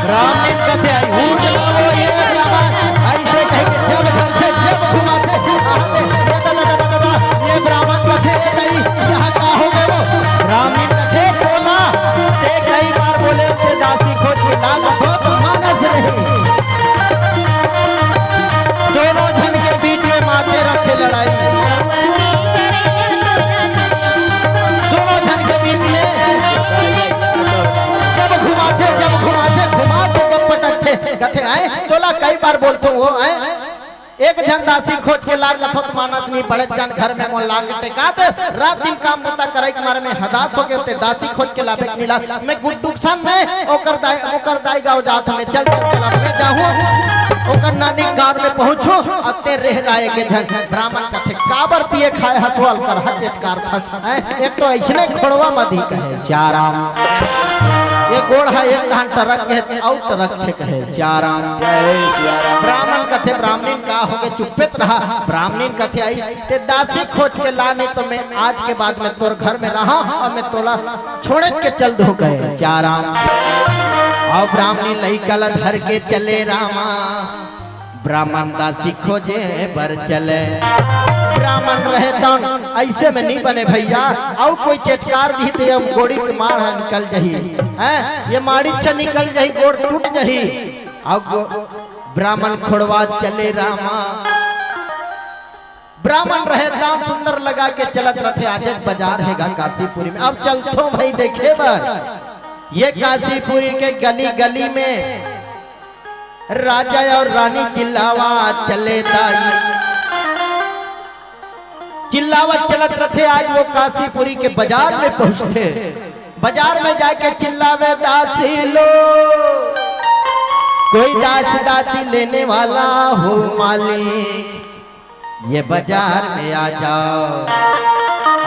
ब्राह्मण कथे, "आई उठ ना वो, ये ब्राह्मण।" ऐसे कह के जब घर के जब घुमाथे, आते, दादा, दादा, दादा, दादा, ये ब्राह्मण कथे, "ए दाई, यहाँ का हो गए वो?" ब्राह्मण कथे, "बोला, ते कई बार बोले, ते दासी खोज के ला, तो मानस नहीं।" दोनों झन के बीच में माते रथे लड़ाई। दोनों झन के बीच में जब घुमाथे, जब घुमाथे, घुमाथे, जब पटकथे, कथे, "आए, तोला कई बार बोलथों वो, आए, एक झन दासी खोज के ला," कथों त मानत नहीं, "बड़े जान घर में मोला ला के टेका दे, रात दिन काम बूता करे के मारे में हदास हो गे, ते दासी खोज के लाबे के मिला, मैं गुड्डू के संग में ओकर दाई, ओकर दाई गाँव जात में, चल, चल, चल, अब मैं जाहूँ, ओकर नानी के गाँव में पहुँचहूँ, अब ते रह राय के झन।" ब्राह्मण कथे, "काबर पिए खाए हसवाल कर हचेच कार थस, हैं? एक तो अइसने खोड़वा मधी," कहे, "सियाराम।" ये गोड़ हे एक धान टरक के अउ टरक थे, कहे, "सियाराम।" जय सियाराम। ब्राह्मण कथे, "ब्राह्मणिन का हो गे, चुप्पे त रहा।" ब्राह्मणिन कथे, "आई, ते दासी खोज के ला, नहीं तो मैं आज के बाद में तोर घर में रहा अउ मैं तोला छोड़े के चल दूँ," कहे, "सियाराम।" अउ ब्राह्मणिन लइका ला धर के चले रामा, ब्राह्मण दासी खोजे बर चले। ब्राह्मण रहे तन अइसे में नहीं बने भइया, अउ कोई चेचकार दिही ते अब गोड़ी के माड़ ह निकल जही, हैं? ये माड़ी से निकल जही, गोड़ टूट जही। अउ गो-, ब्राह्मण खोड़वा चले रामा। ब्राह्मण रहे दाम सुंदर लगा के चलत रथे। आज एक बाजार हे गा काशीपुरी में, अब चलथों भई देखे बर। ये काशीपुरी के गली गली में राजा अउ रानी चिल्लावा चले दाई, चिल्लावा चलत रथे। आज वो काशीपुरी के बाजार में पहुंचथे। बाजार में जाके चिल्लावे, "दासी लो, कोई दास दासी लेने वाला हो मालिक?" ये बाजार में आ जाओ।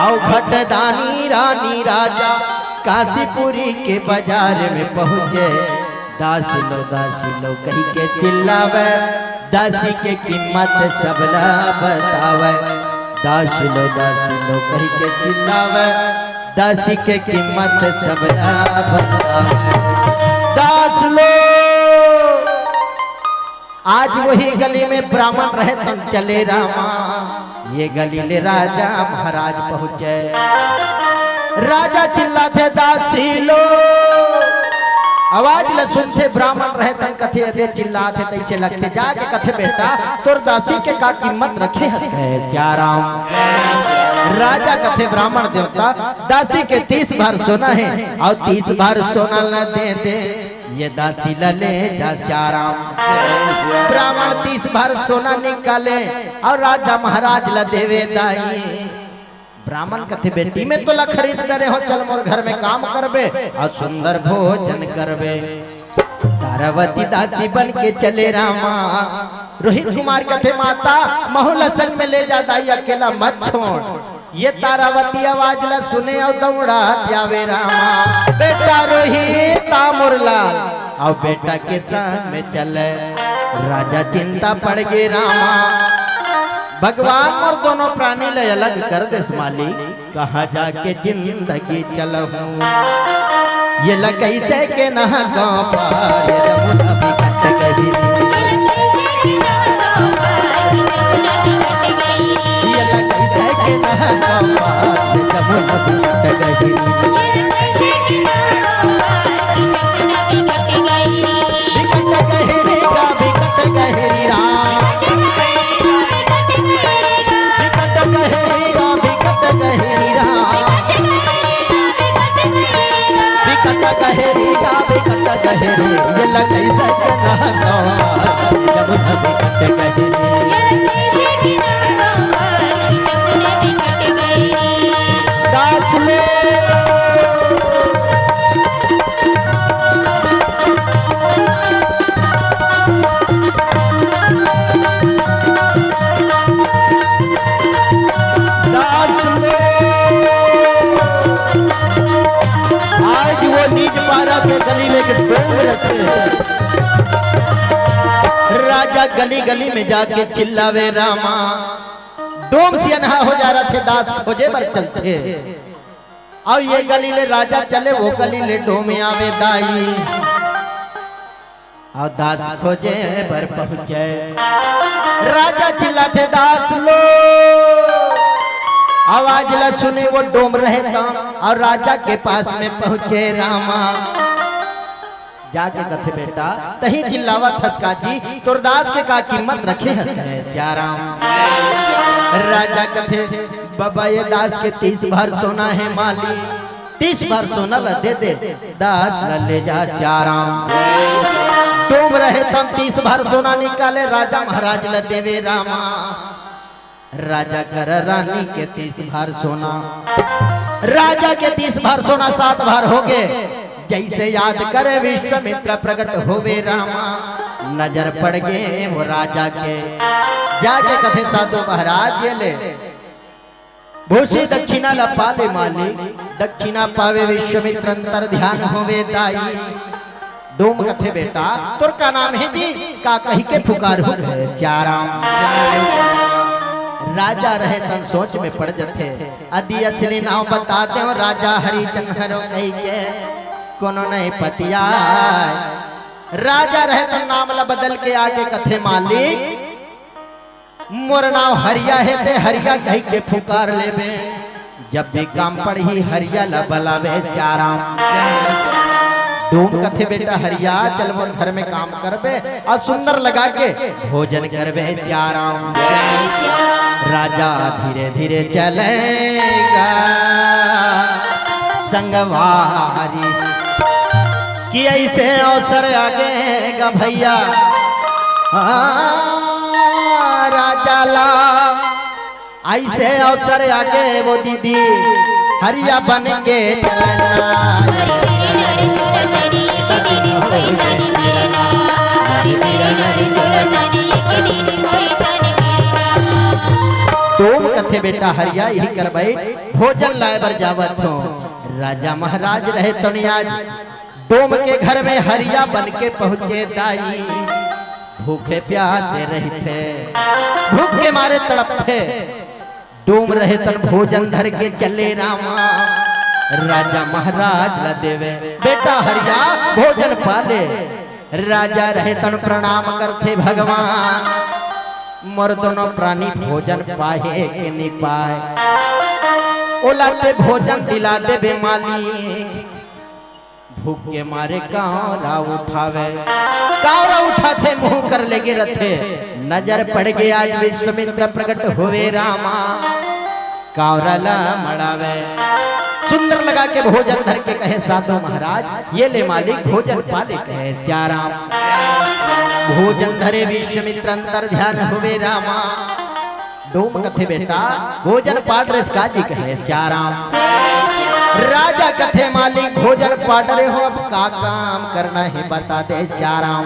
अउ घटदानी रानी राजा काशीपुरी के बाजार में पहुँचे। दासी लो, दासी लो कहि के चिल्लावे, दासी के कीमत सबला बतावे। दासी लो, दासी लो कहि के चिल्लावे, दासी के कीमत सबला बतावे। दास लो, आज वही गली में ब्राह्मण रहे तन चले रामा, ये गली ले राजा महाराज पहुँचे। राजा चिल्लाथे, "दासी लो।" आवाज ल सुनथे, ब्राह्मण रहे तन कथे, "अदे चिल्लाथे तइसे लगथे।" जाके कथे, "बेटा, तोर दासी के का कीमत रखे हस?" कहे, "सियाराम।" राजा कथे, "ब्राह्मण देवता, दासी के तीस भार सोना हे, अउ तीस भार सोना ल दे दे।" ये दासी ल ले जा सियाराम। ब्राह्मण तीस भार सोना निकाले अउ राजा महाराज ल देवे दाई। ब्राह्मण कथे, "बेटी, मैं तोला खरीद डरे हों, चल मोर घर में काम करबे अउ सुंदर भोजन करबे।" तारावती दासी बन के चले रामा। रोहित कुमार कथे, "माता, महू ल संग में ले जा दाई, अकेला मत छोड़।" ये तारावती आवाज ला सुने अउ दौड़त आवे रामा। बेटा रोहित आ मोर लाल, अउ बेटा के संग में चले। राजा चिंता पड़ गे रामा, भगवान मोर दोनों प्राणी ले अलग कर देस मालिक, कहाँ जाके जिंदगी चलहूँ। ये लगई से के नहा गाँव पार, ये जमुना भी कट गई। बिकट गहिरी। बिकट गहिरी गा बिकट गहिरी राम। बिकट गहिरी गा बिकट गहिरी राम। बिकट गहिरी गा बिकट गहिरी, ये लगई सजना गवा, जब जब बिकट गहिरी। दास में। दास में। आज वो नीच पारा के गली में एक डोम रथे। राजा गली गली में जाके चिल्लावे रामा। डोम सियनहा हो जा रथे, दास खोजे बर चलथे। अउ ये गली ले राजा चले, वो गली ले डोम आवे दाई। अउ दास खोजे बर पहुंचे, राजा चिल्लाथे, "दास लो।" आवाज ला सुने वो डोम रहे त, अउ राजा के पास में पहुंचे रामा। जाके कथे, "बेटा, तहीं चिल्लावत हस का जी, तोर दास के का कीमत रखे हस?" कहे, "सियाराम।" राजा कथे, "बबा, ये दास के तीस भार सोना हे मालिक, तीस भार सोना ल दे दे, दास ल ले जा सियाराम।" डोम रहे तन तीस भार सोना निकाले, राजा महाराज ल देवे रामा। राजा कर रानी के तीस भार सोना, राजा के तीस भार सोना साठ भार हो गे। जैसे याद करे विश्वामित्र प्रकट होवे रामा, नजर पड़ गे वो राजा के। जाके कथे साधु महाराज ये ले, भूसी दक्षिणा ल पाले मालिक, दक्षिणा पावे विश्वामित्र अंतर ध्यान होवे दाई। डोम कथे, "बेटा, तोर का नाम हे जी?" "का कहि के पुकारहूं?" "सियाराम।" राजा रहे तन सोच में पड़ जथे, "अदी असली नाम बता देव राजा हरिचंद हरो कहि के, कोनो नहीं पतिया।" राजा रहे तन नाम ला बदल के आके कथे, "मालिक, मोर नाव हरिया हे, ते हरिया कहि के पुकार लेबे, जब भी काम पड़ही हरिया ला बलाबे सियाराम।" डोम कथे, "बेटा हरिया, चल मोर घर में काम करबे अउ सुंदर लगा के भोजन करबे सियाराम।" राजा धीरे धीरे चलेगा संगवारी, कि ऐसे अवसर आगे गा भैया, हाँ, राजा ला ऐसे अवसर आगे वो दीदी, हरिया बन के चलना। डोम कथे, "बेटा हरिया, इही कर बइठ, भोजन लाय बर जावत हों।" राजा महाराज रहे तन आज डोम के घर में हरिया बन के पहुंचे दाई। भूखे प्यासे रहिथे, भूख के मारे तड़पथे। डोम रहे तन भोजन धर के चले रामा, राजा महाराज ला देवे। "बेटा हरिया, भोजन पाले।" राजा रहे तन प्रणाम करथे, "भगवान, मोर दोनों प्राणी भोजन पाहे के नी पाए, ओला ते भोजन दिला देबे मालिक।" भूख के मारे कांवरा उठावे, कांवरा उठाथे, मुंह कर लेगे रथे। नजर पड़ गे आज विश्वामित्र प्रकट होवे रामा, कांवरा ला मड़ावे। सुंदर लगा के भोजन धर के कहे साधु महाराज, "ये ले मालिक भोजन पाले।" कहे सियाराम। भोजन धरे विश्वामित्र अंतर ध्यान होवे रामा। डोम कथे, "बेटा, भोजन पाट रेस का जी?" कहे, "सियाराम।" राजा कथे, "मालिक, भोजन पाट रे हों, अब का काम करना हे, बता दे सियाराम।"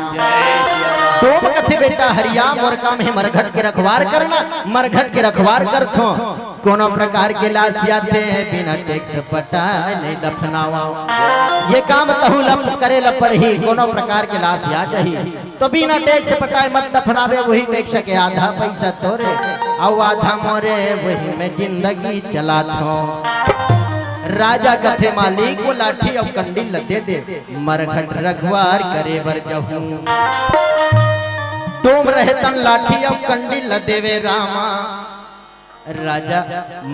डोम कथे, "बेटा हरिया, मोर काम हे मरघट के रखवार करना, मरघट के रखवार करथों। कोनो प्रकार के लासिया ते बिना टैक्स पटाए नहीं दफनावा। ये काम तहू ला करे ला पड़ही, कोनो प्रकार के लासिया जही।" तो बिना टैक्स पटाए मत दफनावे, वही टैक्स के आधा पैसा तोरे, अउ आधा मोरे, वही में जिंदगी चलात हों। राजा कथे, "मालिक, वो लाठी अउ कंडी ल दे दे, मरघट रखवार करे बर जहूं।" डोम रहे तन लाठी अउ कंडी ल देवे रामा। राजा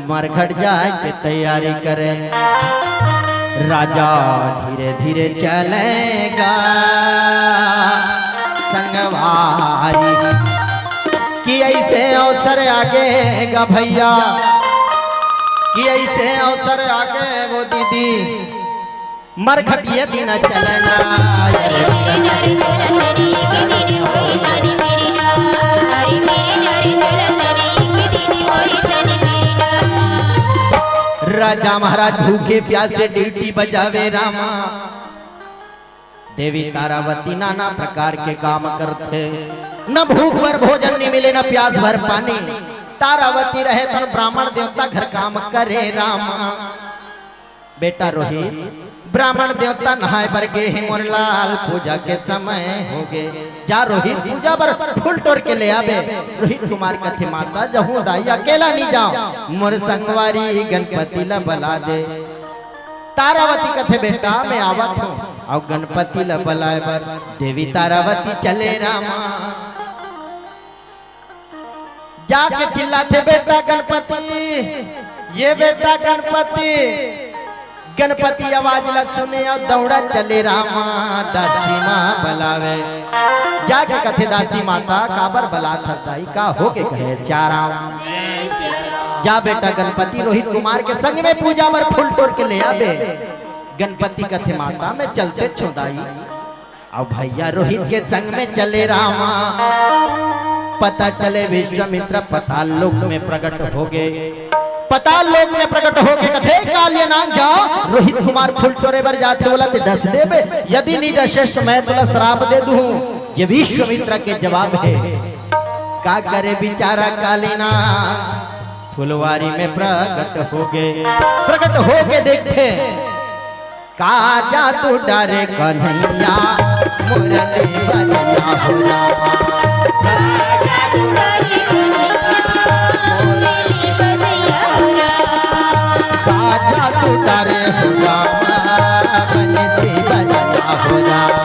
मरघट जाए के तैयारी करे। राजा धीरे धीरे चलेगा संगवारी, कि ऐसे अवसर आगे गा भैया, कि ऐसे अवसर आगे वो दीदी, मरघट ये दिन चलना। राजा महाराज भूखे प्यासे ड्यूटी बजावे रामा। देवी तारावती नाना प्रकार के काम करथे, न भूख भर भोजन नहीं मिले, न प्यास भर पानी। तारावती रहे तन ब्राह्मण देवता घर काम करे रामा। बेटा रोहित, ब्राह्मण देवता नहाए बर गे हे मोर लाल, पूजा के समय हो गे। जा रोहित, पूजा बर फूल टोर के ले आबे। रोहित कुमार कथे, माता जहूं दाई अकेला नहीं जाओ, मोर संगवारी गणपति ला बला दे। तारावती कथे, बेटा मैं आवत हूँ। अउ गणपति ला बलाए बर देवी तारावती चले रामा। जाके चिल्लाथे, बेटा गणपति, ये बेटा गणपति। गणपति आवाज ला सुने अउ दौड़ा चले रामा, दासी माँ बलावे। जाके कथे, दासी माता काबर बलात हस दाई, का होगे? कहे, सियाराम। जा बेटा गणपति रोहित कुमार के संग में पूजा बर फूल टोर के ले आबे। गणपति कथे, माता मैं चलते छो दाई। अउ भैया रोहित के संग में चले रामा। पता चले विश्वामित्र पताल लोक में प्रकट हो गे। पताल लोक में प्रकट हो गे, कथे, कालिया नांग जाओ, रोहित कुमार फूल टोरे बर जाथे, ओला ते डस देबे, यदि नहीं डसेस तो मैं तोला श्राप दे दूं। ये विश्वामित्र के जवाब हे। का करे बेचारा काली नांग, फुलवारी में प्रकट हो गे। प्रकट हो के देखथे, का जादू डारे कन्हैया, मुरली बजैया हो रामा। का जादू डारे हो रामा, बंसी बजैया हो रामा।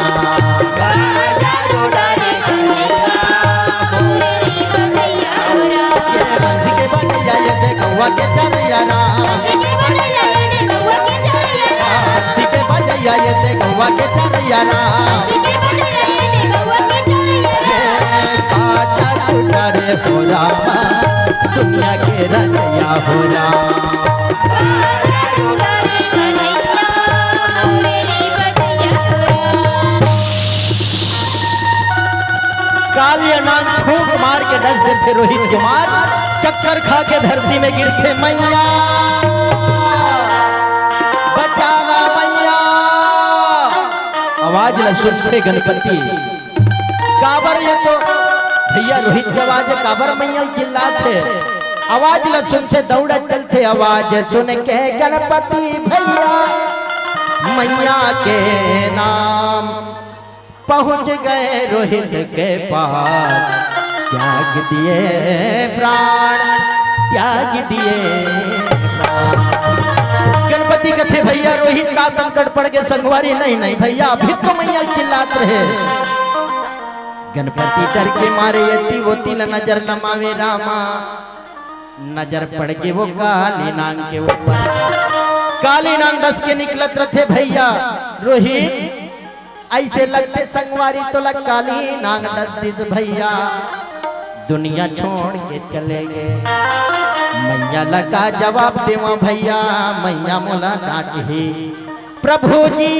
ये बंसी के बजैया, ये दे गौवा के चरैया राम। बंसी के बजैया, ये दे गौवा के चरैया राम। ये का जादू डारे हो रामा, दुनिया के रचैया हो राम। कालिया नांग फूंक मार के डस देथे रोहित कुमार, चक्कर खा के धरती में गिरथे, मैया बचाना मैया। आवाज ल सुनथे गणपति, काबर ये तो भैया रोहित के आवाज हे, काबर मैया चिल्लाथे। आवाज ल सुनथे, दौड़त चलथे, आवाज सुन के गणपति भैया मैया के नाम पहुंच गए रोहित के पास, त्याग दिए प्राण, त्याग दिए प्राण। गणपति कथे, भैया रोहित का संकट पड़ गे संगवारी? नहीं, नहीं भैया, अभी तो मैया चिल्लात रहे। गणपति डर के मारे एती ओती ल नजर लमावे रामा। नजर पड़ गे वो काली नांग के ऊपर। काली नांग डस के निकलत रथे भैया। रोहित, ऐसे लगथे संगवारी तोला काली नांग डस दिस भैया, दुनिया छोड़ के चले गे। मैया ला का जवाब देवा भैया, मैया मोला डांटही। प्रभु जी,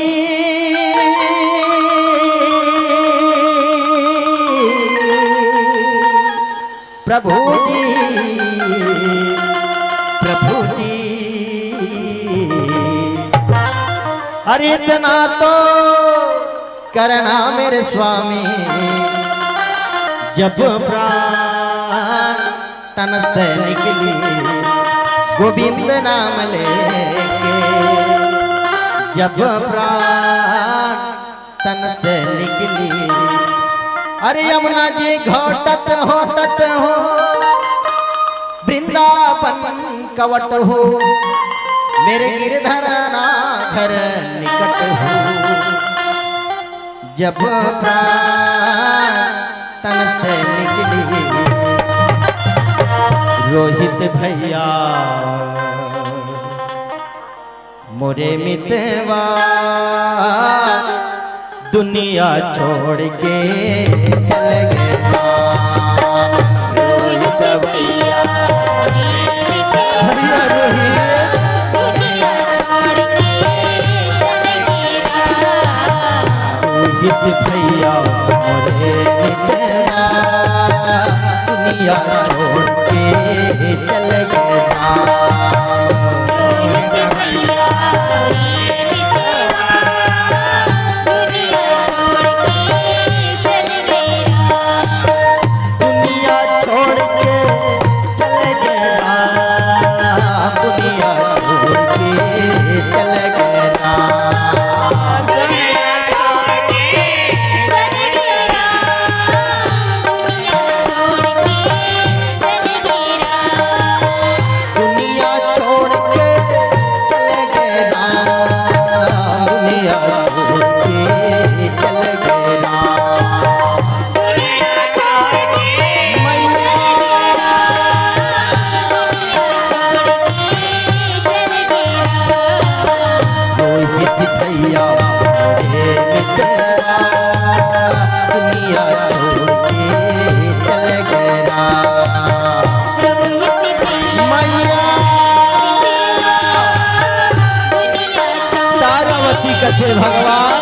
प्रभु जी, प्रभु जी, अरे इतना तो करना मेरे स्वामी, जब प्राण तन से निकली गोविंद नाम लेके, जब प्राण तन से निकली। अरे यमुना जी घोटत होटत हो, वृंदावन कवट हो, मेरे गिरधर ना घर निकट हो। जब प्राण तन से निकली, रोहित भैया, मोरे मितवा, दुनिया छोड़ के चल गया। रोहित भैया, भैया रोहित। दुनिया छोड़ के चल गया। रोहित भैया, मोरे मितवा, दुनिया छोड़ के चल गया। रोहित भैया, मोरे मितवा, दुनिया छोड़ के चल गया। दुनिया छोड़ के चल गया, दुनिया छोड़ के चल गया। दुनिया छोड़ के चल गया, दुनिया छोड़ के चल गया। दुनिया छोड़ के चल गए राम, दुनिया छोड़ के चल गए राम। दुनिया छोड़ के मैया। दुनिया छोड़ के चल गए राम। रोहित भैया, मोरे मितवा, दुनिया छोड़ के चल गए राम। मैया। तारावती कथे, भगवान,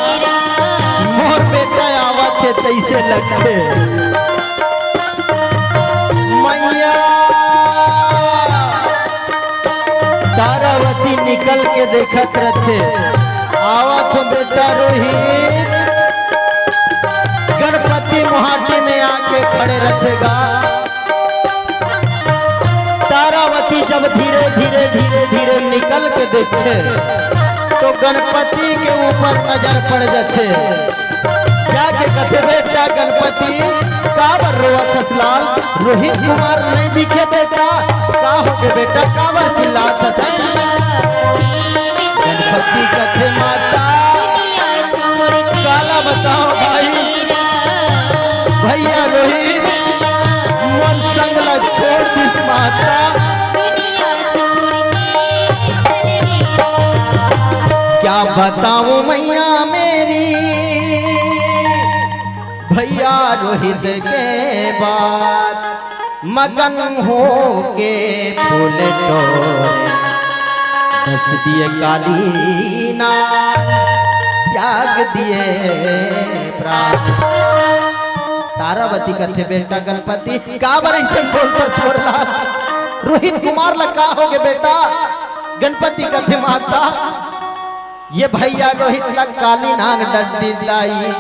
मोर बेटा आवत हे, तइसे लगथे। मैया, तारावती निकल के देखत रथे, आवत हो बेटा रोहित। गणपति मुहाटी में आके खड़े रथे गा। तारावती जब धीरे धीरे धीरे धीरे निकल के देखथे, तो गणपति के ऊपर नजर पड़ जाथे। जाके कथे, "बेटा गणपति, काबर रोवत हस लाल? रोहित कुमार नहीं दिखे बेटा, का होगे बेटा, काबर चिल्लात हस?" गणपति कथे, "माता, काला बताओ भाई, भैया रोहित मोर संग ला छोड़ दिस माता।" क्या बताऊं मैया मेरी, भैया रोहित के बात, मगन होके फूल तोड़े, दस दिए काली नाग, त्याग दिए प्राण। तारावती कथे, "बेटा गणपति, काबर अइसे बोलथस मोर लाल? रोहित कुमार ला का होगे बेटा?" गणपति कथे, "माता, ये भैया रोहित ला काली नाग डस दिस दाई।"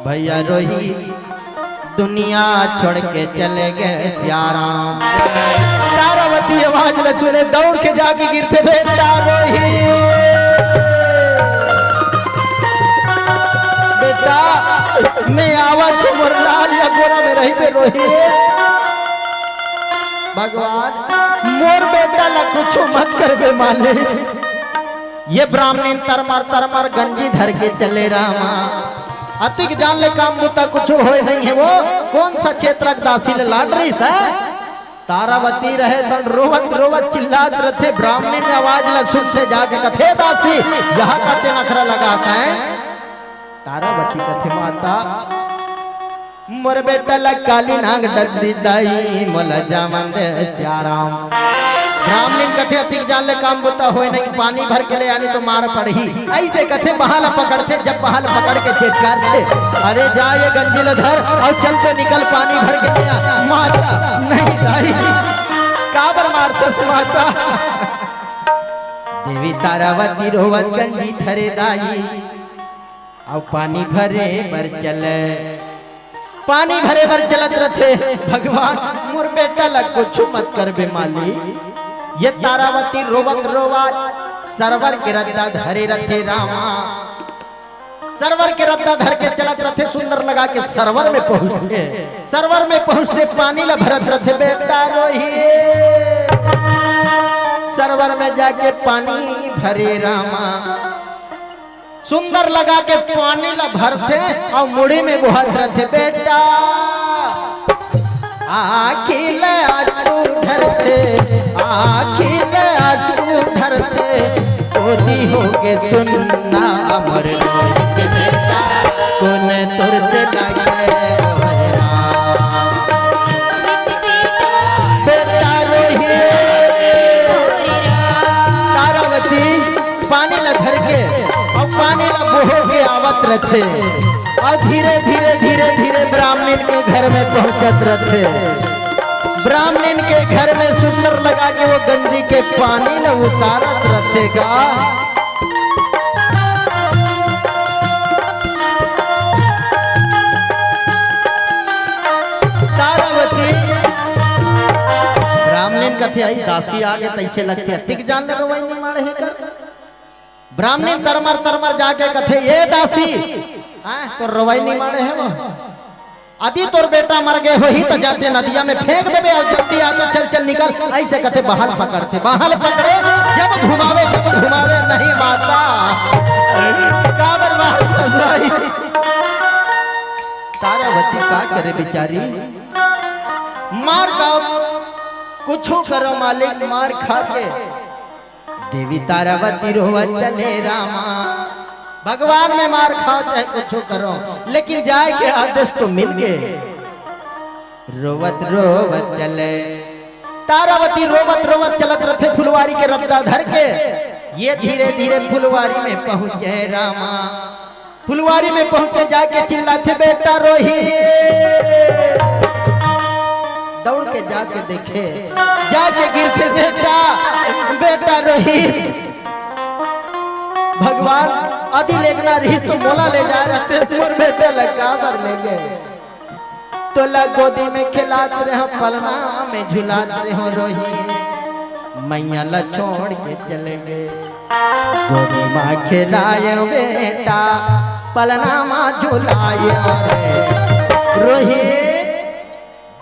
भैया रोहित दुनिया छोड़ के चले गए सियाराम। तारावती आवाज ल सुने, दौड़ के जाके गिरथे, "बेटा रोहित, बेटा, मैं आवत हूँ, मोर लाल या गोरा में रहिबे रोहित।" भगवान, मोर बेटा ला कुछ मत करबे मालिक। ये ब्राह्मणिन तरमर तरमर गंजी धर के चले रामा। अतिक जान ले काम बुता कुछु होय नहीं हे वो। कोन सा क्षेत्र के दासी ले लाड रहिस हे? तारावती रहे तन रोवत रोवत चिल्लात रथे। ब्राह्मणिन आवाज ला सुनथे जाके कथे, "दासी, यहाँ का ते नखरा लगात हे?" तारावती कथे, "माता, मोर बेटा ला काली नाग डस दिस दाई, मोला जावन दे सियाराम।" ब्राह्मणिन कथे, "अतिक जान ले काम बुता होय नहीं, पानी भर के ले आनी तो मार पड़ही।" अइसे कथे, बहा ला पकड़थे, जब बहा ला पकड़ के चेचकारथे, "अरे जा ये गंजी ला धर अउ चल तो निकल पानी भर के ले आ।" "माता, नहीं दाई।" "काबर मारथस माता?" देवी तारावती रोवत गंजी धरे दाई। अउ पानी भरे बर चले, पानी भरे बर चलत रथे। भगवान, मोर बेटा ला कुछु मत करबे मालिक। ये तारावती रोवत रोवत सरवर के रद्दा धरे रथे रामा। सरवर के रद्दा धर के चलत रथे, सुंदर लगा के सरवर में पहुंचथे। सरवर में पहुंचथे, पानी ला भरत रथे, बेटा रोहित। सरवर में जाके पानी भरे रामा। सुंदर लगा के पानी ला भरथे अउ मुड़ी में बोहत रथे, "बेटा, आँखी ले आँसू ढरथे, आँखी ले आँसू ढरथे, गोदी होगे सुन्ना मोर रोहित बेटा, कोन तोर से लागे मोर राम। बेटा रोहित, तारावती पानी ला धर के अउ पानी ला बोहो के आवत रथे अउ धीरे धीरे धीरे धीरे ब्राह्मणिन के घर में पहुंचत रथे। ब्राह्मणिन के घर में सुंदर लगा के वो गंजी के पानी ला उतारत रथे का। तारावती, ब्राह्मणिन कथे, आई दासी आगे तइसे लगथे, अतिक जान ले रोवई निमाड़े हे कर। ब्राह्मणिन तरमर तरमर जाके कथे, ए दासी, हाँ, तोर रोवई निमाड़े हे वो। अदी तोर बेटा मर गे होही त जाते नदिया में फेंक देबे अउ जल्दी आके चल चल निकल। अइसे कथे बहल पकड़थे, बहल पकड़े जब घुमावे, जब घुमावे नहीं माता। काबर बहल पकड़ाई? तारावती का करे बिचारी? मार खाव, कुछू करो मालिक, मार खा के देवी तारावती रोवत चले रामा। भगवान में मार खाव चाहे कुछू करो, लेकिन जाए के आदेश तो मिल गे। रोवत रोवत चले तारावती, रोवत रोवत चलत रथे फुलवारी के रद्दा धर के। ये धीरे धीरे फुलवारी में पहुंचे रामा। फुलवारी में पहुंचे, जाके चिल्लाथे, बेटा रोहित। दौड़ के जाके देखे, जाके गिरथे, बेटा, बेटा रोहित। भगवान, अदी लेगना रहिस तो मोला ले जाए रहते, मोर बेटा ला काबर ले गे? तोला गोदी में खेलात रहो, पलना में झुलात रहो रोहित, मैया ला छोड़ के चले गे। गोदी मा खेलायो बेटा, पलना मा झुलायो रे। रोहित,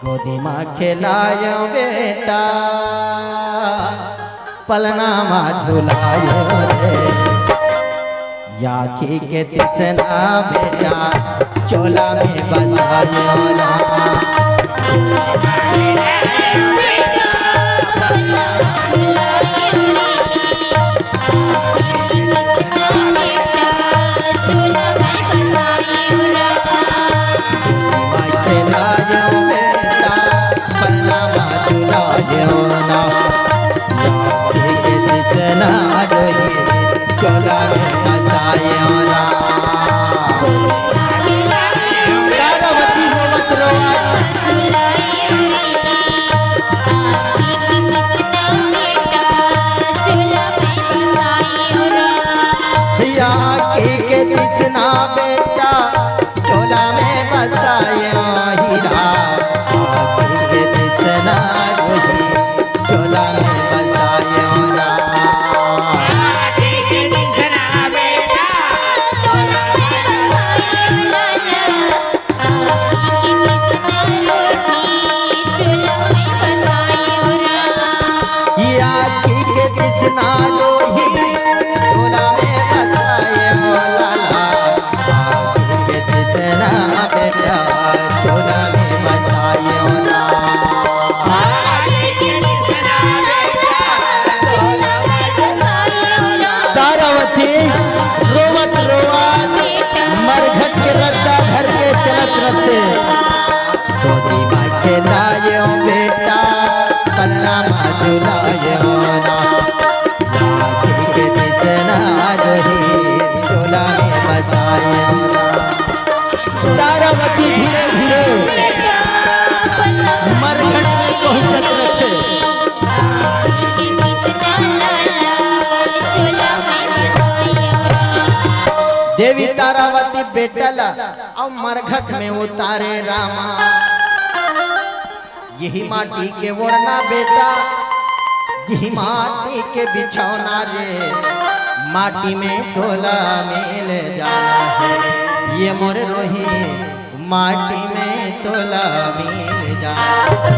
गोदी मा खेलायो बेटा, पलना मा झुलायो रे। आँखी के तिसना बेटा, चोला में बसायो ना। आँखी के तिसना बेटा, चोला में बसायो हीरा। आँखी के तिसना रोही, चोला में बसायो राम। आँखी के तिसना रोही, चोला में बसायो लाला। आँखी के तिसना बेटा, चोला में बसायो ना। तारावती रोवत रोवत मरघट के रद्दा धर के चलत रथे। गोदी मा खेलायो बेटा, पलना मा झुलायो ना। आँखी के तिसना रोही, चोला में बसायो ना। तारावती धीरे धीरे मरघट में पहुंचत रथे। देवी तारावती बेटा ला अउ मरघट में उतारे रामा। यही माटी के ओढ़ना बेटा, यही माटी के बिछौना रे, माटी में तोला मिल जाना है। ये मोर रोही, माटी में तोला मिल जाना है।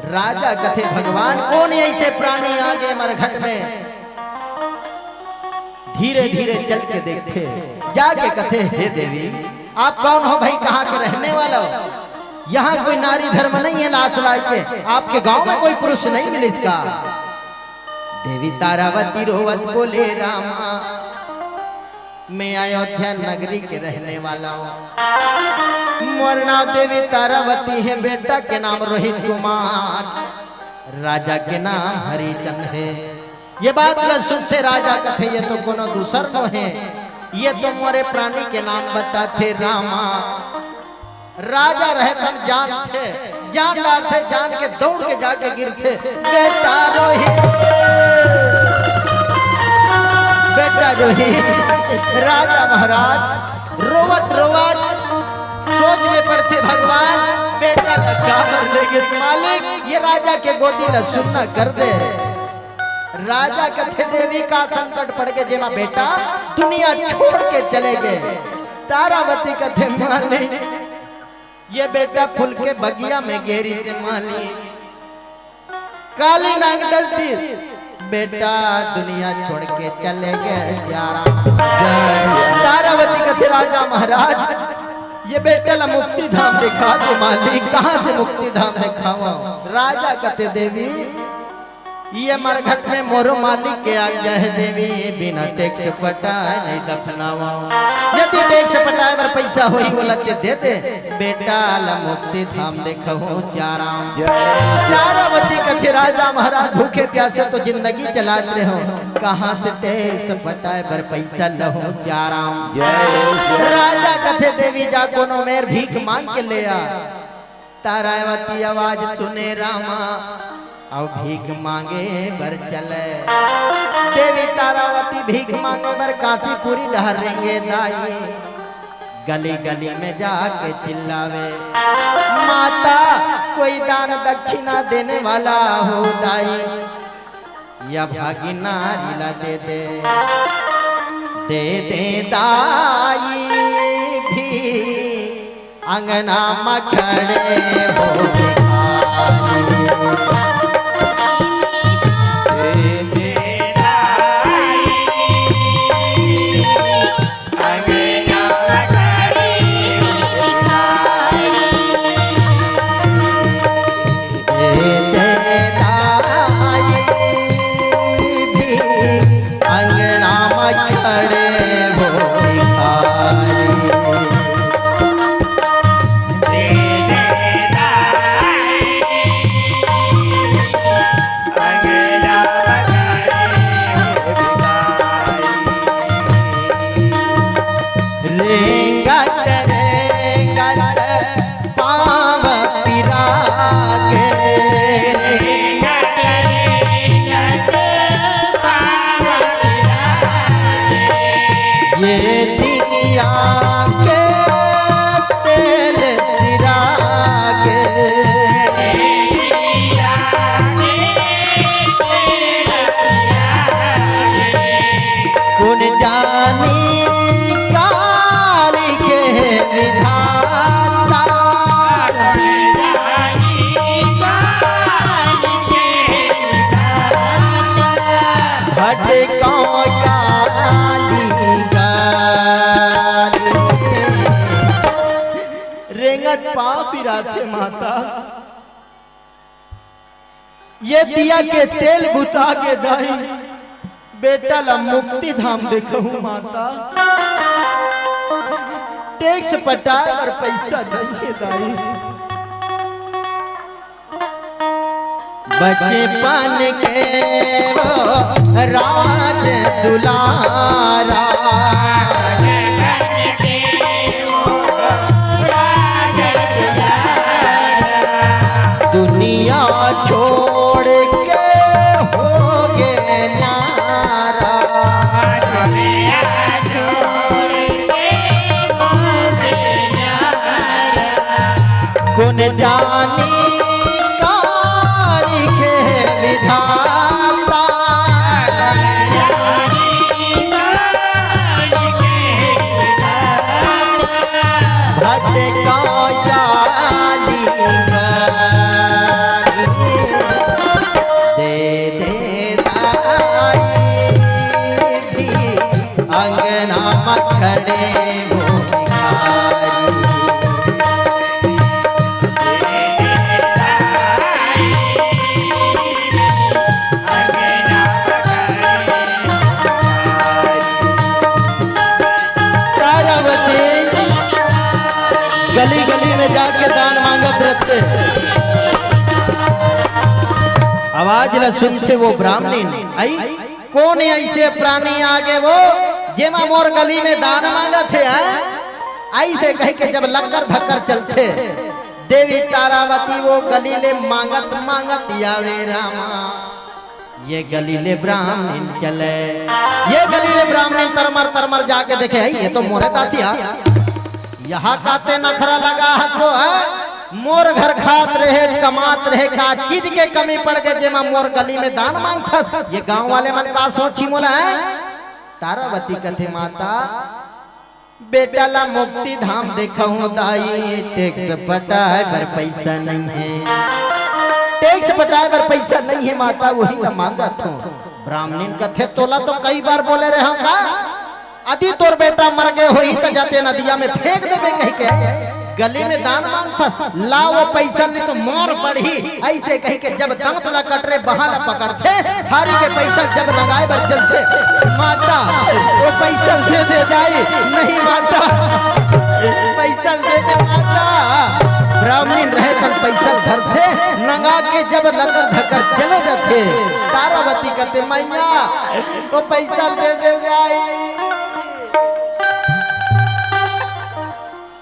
राजा कथे, भगवान कोन अइसे प्राणी आगे मरघट में? धीरे धीरे चल के देखथे, जाके कथे, हे देवी, आप कौन हो भाई, कहाँ के रहने वाला हो? यहाँ कोई नारी धर्म नहीं है लाज लाय के? आपके गांव में कोई पुरुष नहीं मिलिस का? देवी तारावती रोवत बोले, रामा, मैं अयोध्या नगरी के रहने वाला हूँ। मोर नाम देवी तारावती है, बेटा के नाम रोहित कुमार, राजा के नाम हरिचंद है। ये बात ल सुनथे राजा कथे, ये तो कोनो दूसर नो है, ये तो मोरे प्राणी के नाम बताथे रामा। राजा रहे तन जानथे, जान डारथे, जान के दौड़ के जाके गिरथे, बेटा रोहित, बेटा रोहित। राजा महाराज रोवत रोवत सोच में पड़थे, भगवान, बेटा ल काबर ले गे मालिक, ये राजा के गोदी ल सुन्ना कर दे। राजा कथे, देवी, का संकट पड़ गे जेमा बेटा दुनिया छोड़ के चले गे? तारावती कथे, मालिक, ये बेटा फूल के बगिया में गे रिहिसे मालिक, काली नाग डस दिस, बेटा दुनिया छोड़ के चले गे जा राम। तारावती कथे, राजा महाराज, ये बेटा ला मुक्ति धाम दिखा दे मालिक। कहाँ से मुक्ति धाम दिखावा? राजा कथे, देवी, ये मरघट में मोरो मालिक के आज्ञा है देवी, बिना टैक्स पटाए नहीं दफनावा। यदि टैक्स पटाए बर पैसा होही, ओला ते दे दे, बेटा ला मुक्ति धाम देखहूँ जा राम। तारावती कथे, राजा महाराज, भूखे प्यासे तो जिंदगी चलात रहे हो, कहाँ से टैक्स पटाए बर पैसा लहूँ जा राम? राजा कथे, देवी, जा कोनो मेर भीख मांग के ले आ। तारावती आवाज सुने रामा, अउ भीख मांगे बर चले। देवी तारावती भीख मांगे बर काशीपुरी डहर रेंगे दाई। गली गली में जाके चिल्लावे, माता, कोई दान दक्षिणा देने वाला हो दाई, या भागी नारी ला दे दे, दे दे दाई भी। अंगना म खड़े हो भिखारी। अंगना म खड़े हो भिखारी। रेंगत रेंगत पाँव पिरा गे। ये दिया के तेल सिरा गे। कोन जानी का लिखे विधाता। भटकौ काली काली। रेंगत पाँव पिराथे माता। ये दिया के तेल बुता के दाई, बेटा ला मुक्ति धाम देखहूँ माता। टैक्स पटाए बर पैसा नइ हे दाई। बचपन के वो राज दुलारा। दुनिया छोड़ के हो गे न्यारा। कोन जानी का लिखे विधाता। भटकौ काली काली। दे दे दाई भी अंगना म खड़े हो भिखारी। गली गली में जाके दान मांगत रहिथे। आवाज ला सुनथे वो ब्राह्मणिन, आई कोन ऐसे प्राणी आगे वो, जेमा मोर गली में दान मांगत हे, हैं? ऐसे कहिके जब लक्कर धक्कर चलथे, देवी तारावती वो गली ले मांगत मांगत आवे रामा। ये गली ले ब्राह्मणिन चले, ये गली ले ब्राह्मणिन तरमर तरमर जाके देखे, "हे, ये तो मोरे दासी हे, यहाँ काते नखरा लगा हस वो, हैं? मोर घर खात रहे, कमात रहे, का चीज के कमी पड़ गे, जेमा मोर गली में दान मांगथस? ये गांव वाले मन का सोचही मोला, हैं?" तारावती कथे, "माता, बेटा ला मुक्ति धाम देखाहूं दाई, टैक्स पटाए बर पैसा नइ हे, टैक्स पटाए बर पैसा नइ हे माता, वही ला मांगत हूं।" ब्राह्मणिन कथे, "तोला तो कई बार बोले रहे हंव का, अदी तोर बेटा मर गे होही त जाते नदिया में फेंक देबे कहिके, गली में दान मांगथस, ला वो पैसा नइ तो मार पड़ही।" ऐसे कहिके जब दांत ला कटरे बहा ला पकड़थे, थारी के पैसा जब नंगाए बर चलथे, "माता, वो पैसा दे दे दाई, नहीं माता, पैसा दे दे माता।" ब्राह्मणिन रहे तन पैसा धरथे, नंगा के जब लकर धकर चले जाथे, तारावती कथे, "मैया, वो पैसा दे दे दाई।"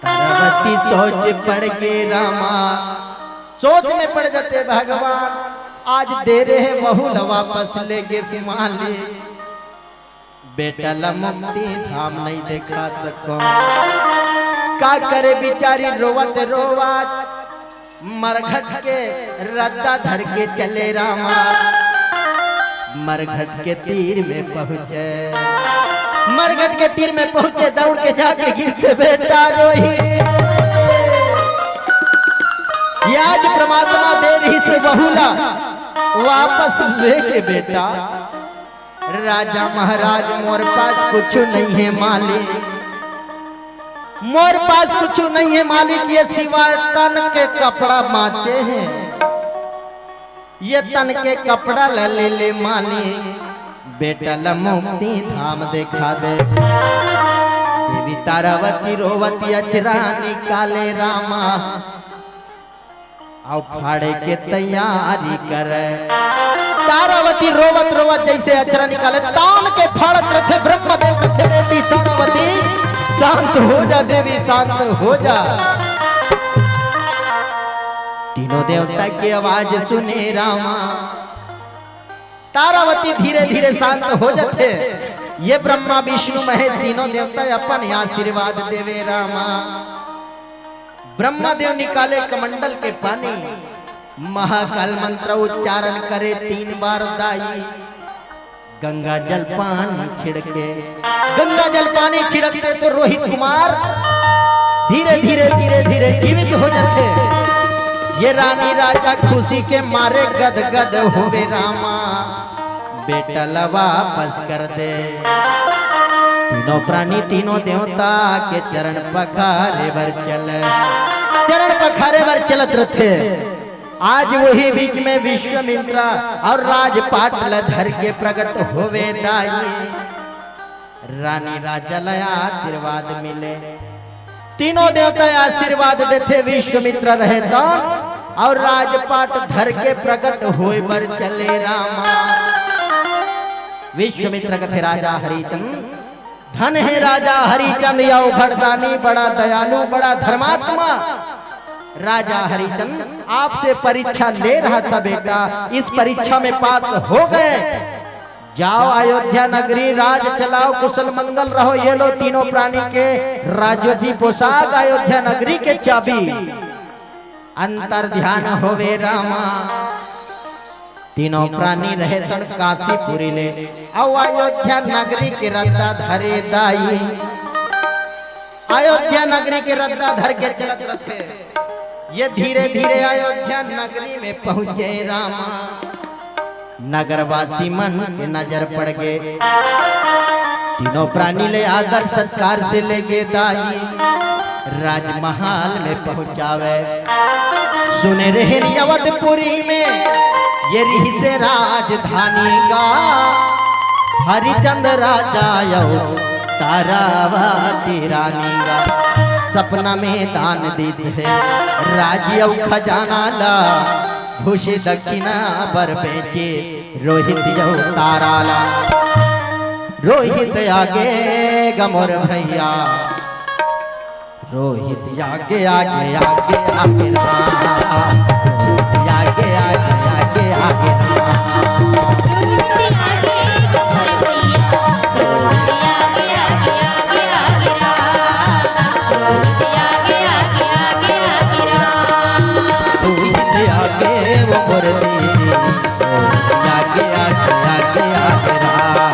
तारावती सोच पड़ गे रामा, सोच में पड़ जाथे, "भगवान, आज दे रहे बहू ला वापस ले गे मालिक, बेटा ला मुक्ति धाम नइ देखा सकों।" का करे बिचारी, रोवत रोवत मरघट के रद्दा धर के चले रामा, मरघट के तीर में पहुंचे, मरघट के तीर में पहुंचे, दौड़ के जाके गिरथे, बेटा रोही। ये आज परमात्मा दे रहिसे बहू ला वापस लेके बेटा। राजा महाराज, मोर पास कुछु नइ हे मालिक, मोर पास कुछु नइ हे मालिक, ये सिवाय तन के कपड़ा बांचे हे, ये तन के कपड़ा ला ले ले मालिक, बेटा ला मुक्ति धाम देखा दे। देवी तारावती रोवती अचरा निकाले रामा, अउ फाड़े के तैयारी करे। तारावती रोवत रोवत जइसे अचरा निकाले, तान के फाड़त रहिथे, ब्रह्मदेव कथे, "बेटी तारावती, शांत हो जा देवी, शांत हो जा।" तीनों देवता के आवाज सुने रामा, तारावती धीरे धीरे शांत हो जाथे। ये ब्रह्मा विष्णु महेश तीनों देवता अपन आशीर्वाद देवे रामा। ब्रह्मा देव निकाले कमंडल के पानी, महाकाल मंत्र उच्चारण करे तीन बार दाई, गंगा जल पानी छिड़के। गंगा जल पानी छिड़कते तो रोहित कुमार धीरे धीरे धीरे धीरे जीवित हो जाथे। ये रानी राजा खुशी के मारे गदगद होवे रामा, बेटा ला वापस कर दे। तीनों प्राणी तीनों देवता के चरण पखारे बर चले, चरण पखारे बर चलत रथे। आज वही बीच में विश्वामित्र अउ राजपाट ल धर के प्रगट होवे दाई। रानी राजा ल आशीर्वाद मिले। तीनों देवता आशीर्वाद देथे, विश्वामित्र रहे तौन अउ राजपाट धर के प्रगट होय बर चले रामा। विश्वामित्र कथे, राजा हरिचंद, धन हे राजा हरिचंद, या घरदानी बड़ा दयालु, बड़ा धर्मात्मा। राजा हरिचंद, आपसे परीक्षा ले रहा था बेटा, इस परीक्षा में पास हो गए। जाओ अयोध्या नगरी, राज चलाओ, कुशल मंगल रहो। ये लो तीनों प्राणी के राजसी पोशाक, अयोध्या नगरी के चाबी। अंतर ध्यान होवे रामा, तीनों प्राणी रहे तन काशीपुरी ले, अउ अयोध्या नगरी के रद्दा धरे दाई। अयोध्या नगरी के रद्दा धर के चलत रथे। ये धीरे धीरे अयोध्या नगरी में पहुंचे रामा। नगरवासी मन के नजर पड़ गे। तीनों प्राणी ले आदर सत्कार से ले गे दाई, राजमहल में पहुंचावे। सुने रहे अवधपुरी में ये रहिसे राजधानी गा, हरिचंद राजा अउ तारावती रानी गा। सपना में दान दीस हे राज अउ खजाना ला, खुशी दक्षिणा बर बेचे रोहित अउ तारा ला। रोहित आगे ग मोर भैया, रोहित आगे, आगे, आगे, आगे राम। रोहित आगे, आगे, आगे, आगे, आगे राम। रोहित आगे, वो मोर दीदी। रोहित आगे, आगे, आगे, आगे, आगे राम।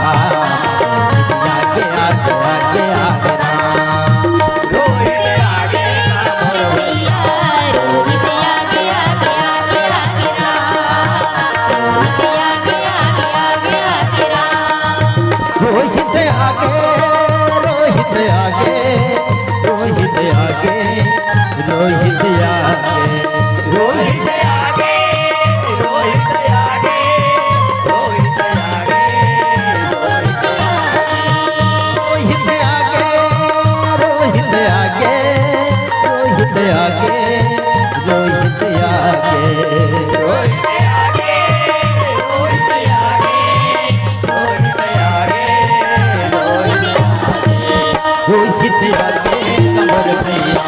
रोहित आगे, आगे, आगे, आगे, आगे राम। रोहित आगे, आगे, आगे, आगे, आगे राम। रोहित आगे, आगे, आगे, आगे राम। रोहित आगे, रोहित आगे, रोहित आगे, रोहित आगे, रोहित आगे, रोहित आगे, रोहित आगे, रोहित आगे, रोहित आगे, रोहित आगे, रोहित आगे, रोहित आगे, रोहित आगे, रोहित आगे, रोहित आगे, कमर भैया।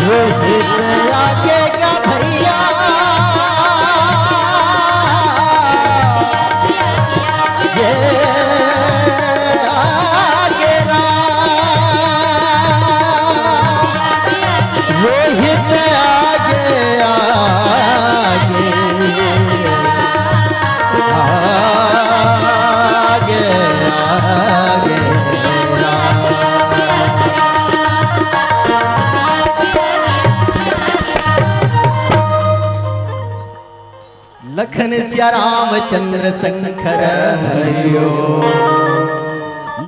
रोहित आगे ग भैया, ये आगे राम। रोहित आगे, आगे, आगे, आगे राम। लखन सिया रामचंद्र शंकर हरिओ।